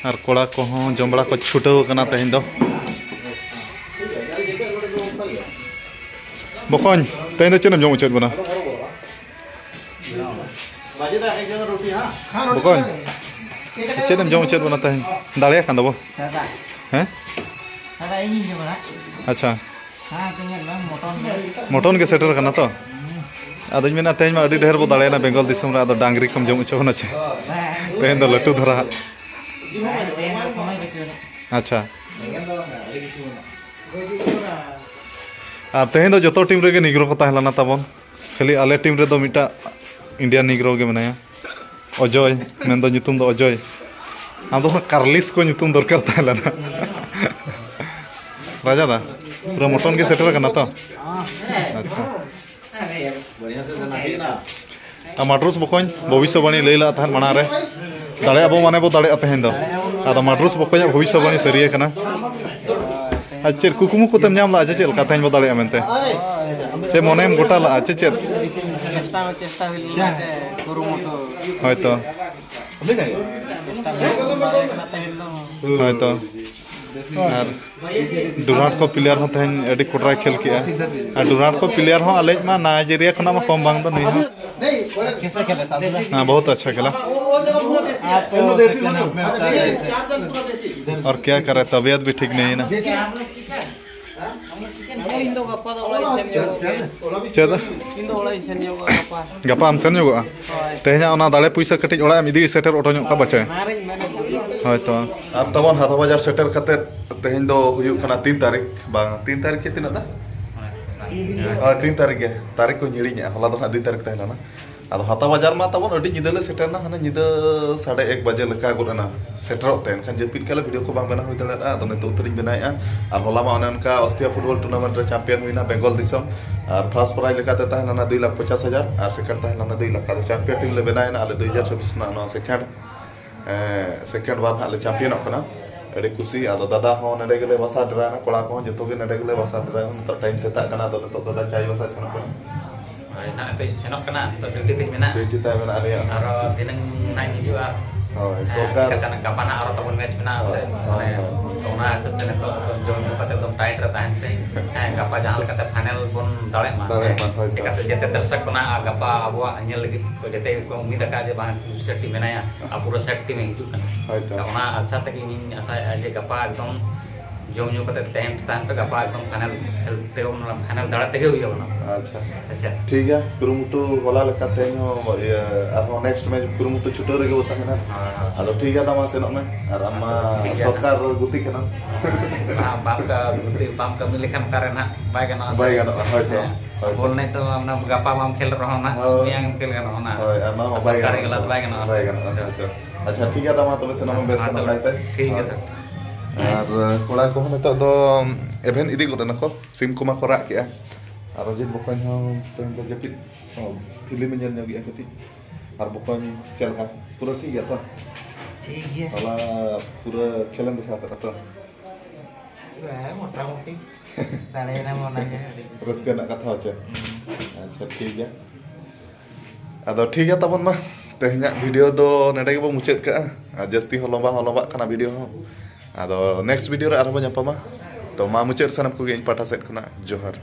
ᱟᱨ ᱠᱚᱲᱟ ᱠᱚᱦᱚᱸ ᱡᱚᱢ ᱵᱟᱲᱟ ᱠᱚ ᱪᱷᱩᱴᱟᱹᱣ ᱟᱠᱟᱱᱟ ᱛᱮᱦᱮᱧ ᱫᱚ᱾ ᱵᱚᱠᱚᱧ, ᱛᱮᱦᱮᱧ ᱫᱚ ᱪᱮᱫ ᱮᱢ ᱡᱚᱢ ᱦᱚᱪᱚᱭᱮᱫ ᱵᱚᱱᱟ? ᱵᱚᱠᱚᱧ, ᱪᱮᱫ ᱮᱢ ᱡᱚᱢ ᱦᱚᱪᱚᱭᱮᱫ ᱵᱚᱱᱟ ᱛᱮᱦᱮᱧ? ᱫᱟᱲᱮᱭᱟᱜ ᱠᱟᱱ ᱫᱚᱵᱚ? ᱦᱮᱸ? ᱟᱪᱪᱷᱟ᱾ ᱢᱚᱴᱚᱱ ᱜᱮ ᱥᱮᱴᱮᱨ ᱠᱟᱱᱟ ᱛᱚ? ᱟᱫᱚᱧ ᱢᱮᱱᱟ, ᱛᱮᱦᱮᱧ ᱢᱟ ᱟᱹᱰᱤ ᱰᱷᱮᱨ ᱵᱚ ᱫᱟᱲᱮᱭᱮᱱᱟ ᱵᱮᱝᱜᱚᱞ ᱫᱤᱥᱚᱢ ᱨᱮ, ᱟᱫᱚ ᱰᱟᱝᱨᱤ ᱠᱚᱢ ᱡᱚᱢ ᱦᱚᱪᱚ ᱵᱚᱱᱟ ᱪᱮ? ᱛᱮᱦᱮᱧ ᱫᱚ ᱞᱟᱹᱴᱩ ᱫᱷᱟᱨᱟ ᱦᱟᱸᱜ᱾ ᱟᱪᱪᱷᱟ᱾ ᱟᱨ ᱛᱮᱦᱮᱧ ᱫᱚ ᱡᱚᱛᱚ ᱴᱤᱢ ᱨᱮᱜᱮ ᱱᱤᱜᱽᱨᱳ ᱠᱚ ᱛᱟᱦᱮᱸ ᱞᱮᱱᱟ ᱛᱟᱵᱚᱱ, ᱠᱷᱟᱹᱞᱤ ᱟᱞᱮ ᱴᱤᱢ ᱨᱮᱫᱚ ᱢᱤᱫᱴᱟᱜ ᱤᱱᱰᱤᱭᱟᱱ ᱱᱤᱜᱽᱨᱳ ᱜᱮ ᱢᱮᱱᱟᱭᱟ, ᱚᱡᱚᱭ, ᱢᱮᱱᱫᱚ ᱧᱩᱛᱩᱢ ᱫᱚ ᱚᱡᱚᱭ᱾ ᱟᱢ ᱫᱚ ᱠᱟᱨᱞᱤᱥ ᱠᱚ ᱧᱩᱛᱩᱢ ᱫᱚᱨᱠᱟᱨ ᱛᱟᱦᱮᱸ ᱞᱮᱱᱟ᱾ ᱨᱟᱡᱟ ᱫᱟ, ᱯᱩᱨᱟᱹ ᱢᱚᱴᱚᱱ ᱜᱮ ᱥᱮᱴᱮᱨ ᱟᱠᱟᱱᱟ ᱛᱚ? ᱟᱪᱪᱷᱟ᱾ ᱟᱨ ᱢᱟᱰᱨᱩᱥ ᱵᱚᱠᱚᱧ ᱵᱷᱚᱵᱤᱥᱥᱚᱵᱟᱬᱤ ᱞᱟᱹᱭ ᱞᱟᱜ ᱛᱟᱦᱮᱸᱫ ᱢᱟᱲᱟᱝ ᱨᱮ, ᱫᱟᱲᱮᱭᱟᱜ ᱵᱚ ᱢᱟᱱᱮ ᱵᱚ ᱫᱟᱲᱮᱭᱟᱜᱼᱟ ᱛᱮᱦᱮᱧ ᱫᱚ᱾ ᱟᱫᱚ ᱢᱟᱰᱨᱩᱥ ᱵᱚᱠᱚᱧᱟᱜ ᱵᱷᱚᱵᱤᱥᱥᱚᱵᱟᱬᱤ ᱥᱟᱹᱨᱤ ᱟᱠᱟᱱᱟ᱾ ᱟᱨ ᱪᱮᱫ ᱠᱩᱠᱢᱩ ᱠᱚᱛᱮᱢ ᱧᱟᱢ ᱞᱟᱜᱼᱟ ᱡᱮ ᱪᱮᱫ ᱞᱮᱠᱟ ᱛᱮᱦᱮᱧ ᱵᱚ ᱫᱟᱲᱮᱭᱟᱜᱼᱟ ᱢᱮᱱᱛᱮ? ᱥᱮ ᱢᱚᱱᱮᱢ ᱜᱚᱴᱟ ᱞᱟᱜᱼᱟ ᱪᱮ ᱪᱮᱫ? ᱪᱮᱥᱴᱟ ᱦᱚᱸ ᱪᱮᱥᱴᱟ ᱦᱩᱭ ᱞᱮᱱᱟ ᱥᱮ ᱠᱩᱨᱩᱢᱩᱴᱩ᱾ ᱦᱳᱭ ᱛᱚ᱾ ᱪᱮᱥᱴᱟ ᱦᱩᱭ ᱞᱮᱱᱟ, ᱵᱟᱝ ᱦᱩᱭ ᱠᱟᱱᱟ ᱛᱮᱦᱮᱧ ᱫᱚ᱾ ᱦᱳᱭ ᱛᱚ᱾ ᱟᱨ ᱰᱩᱨᱟᱱᱰ ᱠᱚ ᱯᱞᱮᱭᱟᱨ ᱦᱚᱸ ᱛᱮᱦᱮᱧ ᱟᱹᱰᱤ ᱠᱚᱰᱨᱟᱭ ᱠᱷᱮᱞ ᱠᱮᱜᱼᱟ᱾ ᱟᱨ ᱰᱩᱨᱟᱱᱰ ᱠᱚ ᱯᱞᱮᱭᱟᱨ ᱦᱚᱸ ᱟᱞᱮᱭᱤᱡ ᱢᱟ ᱱᱟᱭᱡᱮᱨᱤᱭᱟ ᱠᱷᱚᱱᱟᱜ ᱢᱟ ᱠᱚᱢ ᱵᱟᱝ ᱫᱚ ᱱᱩᱭ ᱦᱚᱸ᱾ ᱦᱮᱸ, ᱵᱚᱦᱩᱛ ᱟᱪᱪᱷᱟ ᱠᱷᱮᱞᱟ᱾ ᱟᱨ ᱠᱮᱭᱟ ᱠᱟᱨᱮ, ᱛᱟᱵᱤᱭᱟᱛ ᱵᱷᱤ ᱴᱷᱤᱠ ᱱᱟᱦᱤ ᱱᱟ᱾ ᱤᱧ ᱫᱚ ᱜᱟᱯᱟ ᱫᱚ ᱚᱲᱟᱜ ᱤᱧ ᱥᱮᱱ ᱧᱚᱜᱚᱜ ᱜᱮᱭᱟ᱾ ᱪᱮᱫ? ᱤᱧ ᱫᱚ ᱚᱲᱟᱜ ᱤᱧ ᱥᱮᱱ ᱧᱚᱜᱚᱜᱼᱟ ᱜᱟᱯᱟ᱾ ᱜᱟᱯᱟᱢ ᱥᱮᱱ ᱧᱚᱜᱚᱜᱼᱟ? ᱦᱳᱭ᱾ ᱛᱮᱦᱮᱧᱟᱜ ᱚᱱᱟ ᱫᱟᱲᱮ ᱯᱩᱭᱥᱟᱹ ᱠᱟᱹᱴᱤᱡ ᱚᱲᱟᱜ ᱮᱢ ᱤᱫᱤ ᱥᱮᱴᱮᱨ ᱦᱚᱴᱚ ᱧᱚᱜ ᱠᱟᱜᱼᱟ ᱯᱟᱪᱮ? ᱚᱱᱟ ᱨᱤᱧ ᱢᱮᱱᱮᱫ ᱠᱟᱱᱟ᱾ ᱦᱳᱭ ᱛᱚ᱾ ᱟᱨ ᱛᱟᱵᱚᱱ ᱦᱟᱴ ᱵᱟᱡᱟᱨ ᱥᱮᱴᱮᱨ ᱠᱟᱛᱮ ᱛᱮᱦᱮᱧ ᱫᱚ ᱦᱩᱭᱩᱜ ᱠᱟᱱᱟ ᱛᱤᱱ ᱛᱟᱹᱨᱤᱠᱷ, ᱵᱟᱝ, ᱛᱤᱱ ᱛᱟᱹᱨᱤᱠᱷ ᱪᱮ ᱛᱤᱱᱟᱹᱜ ᱫᱟ? ᱦᱳᱭ, ᱛᱤᱱ ᱛᱟᱹᱨᱤᱠᱷ ᱜᱮ, ᱛᱟᱹᱨᱤᱠᱷ ᱠᱚᱧ ᱦᱤᱲᱤᱧᱮᱜᱼᱟ, ᱦᱚᱞᱟ ᱫᱚ ᱱᱟᱦᱟᱜ ᱫᱩᱭ ᱛᱟᱹᱨᱤᱠᱷ ᱛᱟᱦᱮᱸ ᱞᱮᱱᱟ᱾ ᱟᱫᱚ ᱦᱟᱛᱟ ᱵᱟᱡᱟᱨ ᱢᱟ ᱛᱟᱵᱚᱱ ᱟᱹᱰᱤ ᱧᱤᱫᱟᱹ ᱞᱮ ᱥᱮᱴᱮᱨ ᱮᱱᱟ, ᱦᱟᱱᱮ ᱧᱤᱫᱟᱹ ᱥᱟᱲᱮ ᱮᱠ ᱵᱟᱡᱮ ᱞᱮᱠᱟ ᱜᱚᱫ ᱮᱱᱟ ᱥᱮᱴᱮᱨᱚᱜ ᱛᱮ᱾ ᱮᱱᱠᱷᱟᱱ ᱡᱟᱹᱯᱤᱫ ᱠᱟᱜ ᱞᱮ, ᱵᱷᱤᱰᱤᱭᱳ ᱠᱚ ᱵᱟᱝ ᱵᱮᱱᱟᱣ ᱦᱩᱭ ᱫᱟᱲᱮᱭᱟᱜᱼᱟ᱾ ᱟᱫᱚ ᱱᱤᱛᱚᱜ ᱩᱛᱟᱹᱨᱤᱧ ᱵᱮᱱᱟᱣᱮᱫᱼᱟ᱾ ᱟᱨ ᱦᱚᱞᱟ ᱢᱟ ᱚᱱᱮ ᱚᱱᱠᱟ ᱚᱥᱛᱷᱤᱭᱟ ᱯᱷᱩᱴᱵᱚᱞ ᱴᱩᱨᱱᱟᱢᱮᱱᱴ ᱨᱮ ᱪᱟᱢᱯᱤᱭᱟᱱ ᱦᱩᱭᱱᱟ ᱵᱮᱝᱜᱚᱞ ᱫᱤᱥᱚᱢ᱾ ᱟᱨ ᱯᱷᱟᱥᱴ ᱯᱨᱟᱭᱤᱡᱽ ᱞᱮᱠᱟᱛᱮ ᱛᱟᱦᱮᱸ ᱞᱮᱱᱟ ᱫᱩᱭ ᱞᱟᱠᱷ ᱯᱚᱪᱟᱥ ᱦᱟᱡᱟᱨ ᱟᱨ ᱥᱮᱠᱮᱱᱰ ᱛᱟᱦᱮᱸ ᱞᱮᱱᱟ ᱫᱩᱭ ᱞᱟᱠᱷ᱾ ᱟᱫᱚ ᱪᱟᱢᱯᱤᱭᱟᱱ ᱴᱤᱢ ᱞᱮ ᱵᱮᱱᱟᱣ ᱮᱱᱟ ᱟᱞᱮ ᱫᱩᱭ ᱦᱟᱡᱟᱨ ᱪᱚᱵᱵᱤᱥ ᱨᱮᱱᱟᱜ ᱱᱚᱣᱟ ᱥᱮᱠᱮᱱᱰ, ᱥᱮᱠᱮᱱᱰ ᱵᱟᱨ ᱱᱟᱦᱟᱜ ᱞᱮ ᱪᱟᱢᱯᱤᱭᱟᱱᱚᱜ ᱠᱟᱱᱟ᱾ ᱟᱹᱰᱤ ᱠᱩᱥᱤ᱾ ᱟᱫᱚ ᱫᱟᱫᱟ ᱦᱚᱸ ᱱᱚᱰᱮ ᱜᱮᱞᱮ ᱵᱟᱥᱟ ᱰᱮᱨᱟᱭᱮᱱᱟ, ᱠᱚᱲᱟ ᱠᱚᱦᱚᱸ ᱡᱚᱛᱚ ᱜᱮ ᱱᱚᱰᱮ ᱜᱮᱞᱮ ᱵᱟᱥᱟ ᱰᱮᱨᱟᱭᱮᱱᱟ᱾ ᱱᱤᱛᱚᱜ ᱴᱟᱭᱤᱢ ᱥᱮᱛᱟᱜ ᱠᱟᱱᱟ, ᱟᱫᱚ ᱱᱤᱛᱚᱜ ᱫᱟᱫᱟ ᱪᱟᱭ ᱵᱟᱥᱟ ᱥᱮᱱᱚᱜ ᱠᱟᱱᱟ᱾ ᱦᱳᱭ, ᱱᱟᱦᱟᱜ ᱱᱤᱛᱚᱜ ᱥᱮᱱᱚᱜ ᱠᱟᱱᱟ, ᱱᱤᱛᱚᱜ ᱰᱤᱭᱩᱴᱤ ᱛᱤᱧ ᱢᱮᱱᱟᱜᱼᱟ᱾ ᱰᱤᱭᱩᱴᱤ ᱛᱟᱭ ᱢᱮᱱᱟᱜᱼᱟ ᱟᱞᱮᱭᱟᱜ᱾ ᱟᱨᱚ ᱫᱤᱱᱟᱹᱝ ᱱᱟᱜ ᱤᱧ ᱦᱤᱡᱩᱜᱼᱟ᱾ ᱦᱳᱭ, ᱦᱮᱸ, ᱥᱚᱨᱠᱟᱨ᱾ ᱪᱤᱠᱟᱹᱛᱮ ᱱᱟᱜ ᱜᱟᱯᱟ ᱱᱟᱜ ᱟᱨᱚ ᱛᱟᱵᱚᱱ ᱢᱮᱪ ᱢᱮᱱᱟᱜᱼᱟ ᱥᱮ᱾ ᱦᱳᱭ, ᱦᱳᱭ, ᱢᱟᱱᱮ, ᱦᱳᱭ᱾ ᱛᱚ ᱚᱱᱟ ᱦᱤᱥᱟᱹᱵ ᱛᱮ ᱱᱤᱛᱚᱜ ᱮᱠᱫᱚᱢ ᱡᱚᱢ ᱧᱩ ᱠᱟᱛᱮ ᱮᱠᱫᱚᱢ ᱴᱟᱭᱤᱴ ᱨᱮ ᱛᱟᱦᱮᱱ ᱯᱮ᱾ ᱦᱮᱸ, ᱜᱟᱯᱟ ᱡᱟᱦᱟᱸ ᱞᱮᱠᱟᱛᱮ ᱯᱷᱟᱭᱱᱮᱞ ᱵᱚᱱ ᱫᱟᱲᱮᱜ ᱢᱟ᱾ ᱫᱟᱲᱮᱜ ᱢᱟ, ᱦᱮᱸ, ᱦᱳᱭ ᱛᱚ᱾ ᱪᱤᱠᱟᱹᱛᱮ ᱡᱮᱛᱮ ᱫᱚᱨᱥᱚᱠ ᱠᱚ ᱱᱟᱜ ᱜᱟᱯᱟ ᱟᱵᱚᱣᱟᱜ ᱧᱮᱞ ᱞᱟᱹᱜᱤᱫ ᱠᱚ ᱡᱮᱛᱮ ᱜᱮᱠᱚ ᱩᱢᱤᱫ ᱟᱠᱟᱫ ᱡᱮ ᱵᱟᱝ ᱥᱮᱯᱴᱤ ᱢᱮᱱᱟᱭᱟ, ᱟᱨ ᱯᱩᱨᱟᱹ ᱥᱮᱯᱴᱤ ᱢᱮ ᱦᱤᱡᱩᱜ ᱠᱟᱱᱟ᱾ ᱦᱳᱭ ᱛᱚ᱾ ᱚᱱᱟ ᱟᱥᱟ ᱛᱮᱜᱮ ᱤᱧ ᱟᱥᱟᱭᱮᱫᱼᱟ ᱡᱮ ᱜᱟᱯᱟ ᱮᱠᱫᱚᱢ ᱡᱚᱢ ᱧᱩ ᱠᱟᱛᱮ ᱛᱟᱦᱮᱱ, ᱛᱟᱦᱮᱱ ᱯᱮ, ᱜᱟᱯᱟ ᱮᱠᱫᱚᱢ ᱯᱷᱟᱭᱱᱮᱞ ᱠᱷᱮᱞ ᱛᱮ, ᱚᱱᱟ ᱯᱷᱟᱭᱱᱮᱞ ᱫᱟᱲᱮ ᱛᱮᱜᱮ ᱦᱩᱭᱩᱜᱼᱟ ᱚᱱᱟ᱾ ᱟᱪᱪᱷᱟ᱾ ᱟᱪᱪᱷᱟ᱾ ᱴᱷᱤᱠ ᱜᱮᱭᱟ, ᱠᱩᱨᱩᱢᱩᱴᱩ ᱦᱚᱞᱟ ᱞᱮᱠᱟ ᱛᱮᱦᱮᱧ ᱦᱚᱸ, ᱤᱭᱟᱹ, ᱟᱨᱦᱚᱸ ᱱᱮᱠᱥᱴ ᱢᱮᱪ ᱠᱩᱨᱩᱢᱩᱴᱩ ᱪᱷᱩᱴᱟᱹᱣ ᱨᱮᱜᱮ ᱵᱚ ᱛᱟᱦᱮᱱᱟ᱾ ᱦᱳᱭ, ᱦᱳᱭ᱾ ᱟᱫᱚ ᱴᱷᱤᱠ ᱜᱮᱭᱟ, ᱫᱟ ᱢᱟ ᱥᱮᱱᱚᱜ ᱢᱮ, ᱟᱨ ᱟᱢ ᱢᱟ ᱴᱷᱤᱠ ᱜᱮᱭᱟ᱾ ᱥᱚᱨᱠᱟᱨ ᱜᱩᱛᱤ ᱠᱟᱱᱟᱢ᱾ ᱵᱟᱝ, ᱵᱟᱢ ᱠᱟ-, ᱜᱩᱛᱤ, ᱵᱟᱢ ᱠᱟᱹᱢᱤ ᱞᱮᱠᱷᱟᱱ ᱚᱠᱟᱨᱮ ᱱᱟᱦᱟᱜ ᱵᱟᱭ ᱜᱟᱱᱚᱜᱼᱟ ᱥᱮ᱾ ᱵᱟᱭ ᱜᱟᱱᱚᱜᱼᱟ, ᱦᱳᱭ ᱛᱚ, ᱦᱮᱸ᱾ ᱦᱳᱭ ᱛᱚ᱾ ᱵᱚᱞ ᱮᱱᱮᱡ ᱛᱚ ᱟᱢ ᱜᱟᱯᱟ ᱵᱟᱢ ᱠᱷᱮᱞ ᱨᱮᱦᱚᱸ ᱱᱟᱦᱟᱜ ᱦᱳᱭ᱾ ᱢᱮᱭᱟᱝ ᱮᱢ ᱠᱷᱮᱞ ᱜᱟᱱᱚᱜᱼᱟ ᱱᱟᱦᱟᱜ᱾ ᱦᱳᱭ, ᱟᱨ ᱱᱚᱣᱟ ᱢᱟ ᱵᱟᱭ ᱥᱚᱨᱠᱟᱨᱤ ᱜᱟᱱᱚᱜᱼᱟ ᱜᱮᱞᱟ ᱛᱚ᱾ ᱵᱟᱭ ᱜᱟᱱᱚᱜᱼᱟ ᱥᱮ᱾ ᱵᱟᱭ ᱜᱟᱱᱚᱜᱼᱟ, ᱦᱳᱭ ᱛᱚ᱾ ᱟᱪᱪᱷᱟ, ᱴᱷᱤᱠ ᱜᱮᱭᱟ, ᱫᱟ ᱢᱟ ᱛᱚᱵᱮ ᱥᱮᱱᱚᱜ ᱢᱮ, ᱵᱮᱥ ᱢᱟ ᱛᱚᱵᱮ ᱱᱟᱯᱟᱭ ᱛᱮ᱾ ᱴᱷᱤᱠ ᱜᱮᱭᱟ ᱦᱳᱭ᱾ ᱛᱚᱵᱮ᱾ ᱟᱨ, ᱠᱚᱲᱟ ᱠᱚᱦᱚᱸ ᱱᱤᱛᱚᱜ ᱫᱚ ᱮᱵᱷᱮᱱ ᱤᱫᱤ ᱜᱚᱫ ᱮᱱᱟ ᱠᱚ, ᱥᱤᱢ ᱠᱚᱢᱟ ᱠᱚ ᱨᱟᱜ ᱠᱮᱜᱼᱟ᱾ ᱟᱨ ᱨᱚᱡᱤᱛ ᱵᱚᱠᱚᱧ ᱦᱚᱸ ᱛᱮᱦᱮᱧ ᱫᱚ ᱡᱟᱹᱯᱤᱫ, ᱚ, ᱯᱷᱤᱞᱢ ᱮ ᱧᱮᱞ ᱧᱚᱜᱮᱜᱼᱟ ᱠᱟᱹᱴᱤᱡ᱾ ᱟᱨ ᱵᱚᱠᱚᱧ ᱪᱮᱫ ᱞᱮᱠᱟ? ᱯᱩᱨᱟᱹ ᱴᱷᱤᱠ ᱜᱮᱭᱟ ᱛᱚ? ᱴᱷᱤᱠ ᱜᱮᱭᱟ᱾ ᱦᱚᱞᱟ ᱯᱩᱨᱟᱹ ᱠᱷᱮᱞᱮᱢ ᱫᱮᱠᱷᱟᱣ ᱠᱮᱫᱟ ᱛᱚ? ᱦᱮᱸ, ᱢᱚᱴᱟᱢᱩᱴᱤ᱾ ᱫᱟᱲᱮᱭᱮᱱᱟ ᱢᱚᱱᱮ ᱜᱮ ᱟᱹᱰᱤ ᱠᱩᱥᱤ᱾ ᱨᱟᱹᱥᱠᱟᱹ ᱨᱮᱱᱟᱜ ᱠᱟᱛᱷᱟ ᱦᱚᱪᱚ᱾ ᱦᱩᱸ᱾ ᱟᱪᱪᱷᱟ, ᱴᱷᱤᱠ ᱜᱮᱭᱟ᱾ ᱟᱫᱚ ᱴᱷᱤᱠ ᱜᱮᱭᱟ ᱛᱟᱵᱚᱱ ᱢᱟ, ᱛᱮᱦᱮᱧᱟᱜ ᱵᱷᱤᱰᱤᱭᱳ ᱫᱚ ᱱᱚᱰᱮ ᱜᱮᱵᱚ ᱢᱩᱪᱟᱹᱫ ᱠᱟᱜᱼᱟ᱾ ᱟᱨ ᱡᱟᱹᱥᱛᱤ ᱦᱚᱸ ᱞᱚᱢᱵᱟ ᱦᱚᱸ ᱞᱚᱢᱵᱟᱜ ᱠᱟᱱᱟ ᱵᱷᱤᱰᱤᱭᱳ ᱦᱚᱸ᱾ ᱟᱫᱚ ᱱᱮᱠᱥᱴ ᱵᱷᱤᱰᱤᱭᱳ ᱨᱮ ᱟᱨᱦᱚᱸ ᱵᱚ ᱧᱟᱯᱟᱢᱟ᱾ ᱛᱚ ᱢᱟ ᱢᱩᱪᱟᱹᱫ ᱥᱟᱱᱟᱢ ᱠᱚᱜᱮ ᱤᱧ ᱯᱟᱦᱴᱟ ᱥᱮᱫ ᱠᱷᱚᱱᱟᱜ ᱡᱚᱦᱟᱨ᱾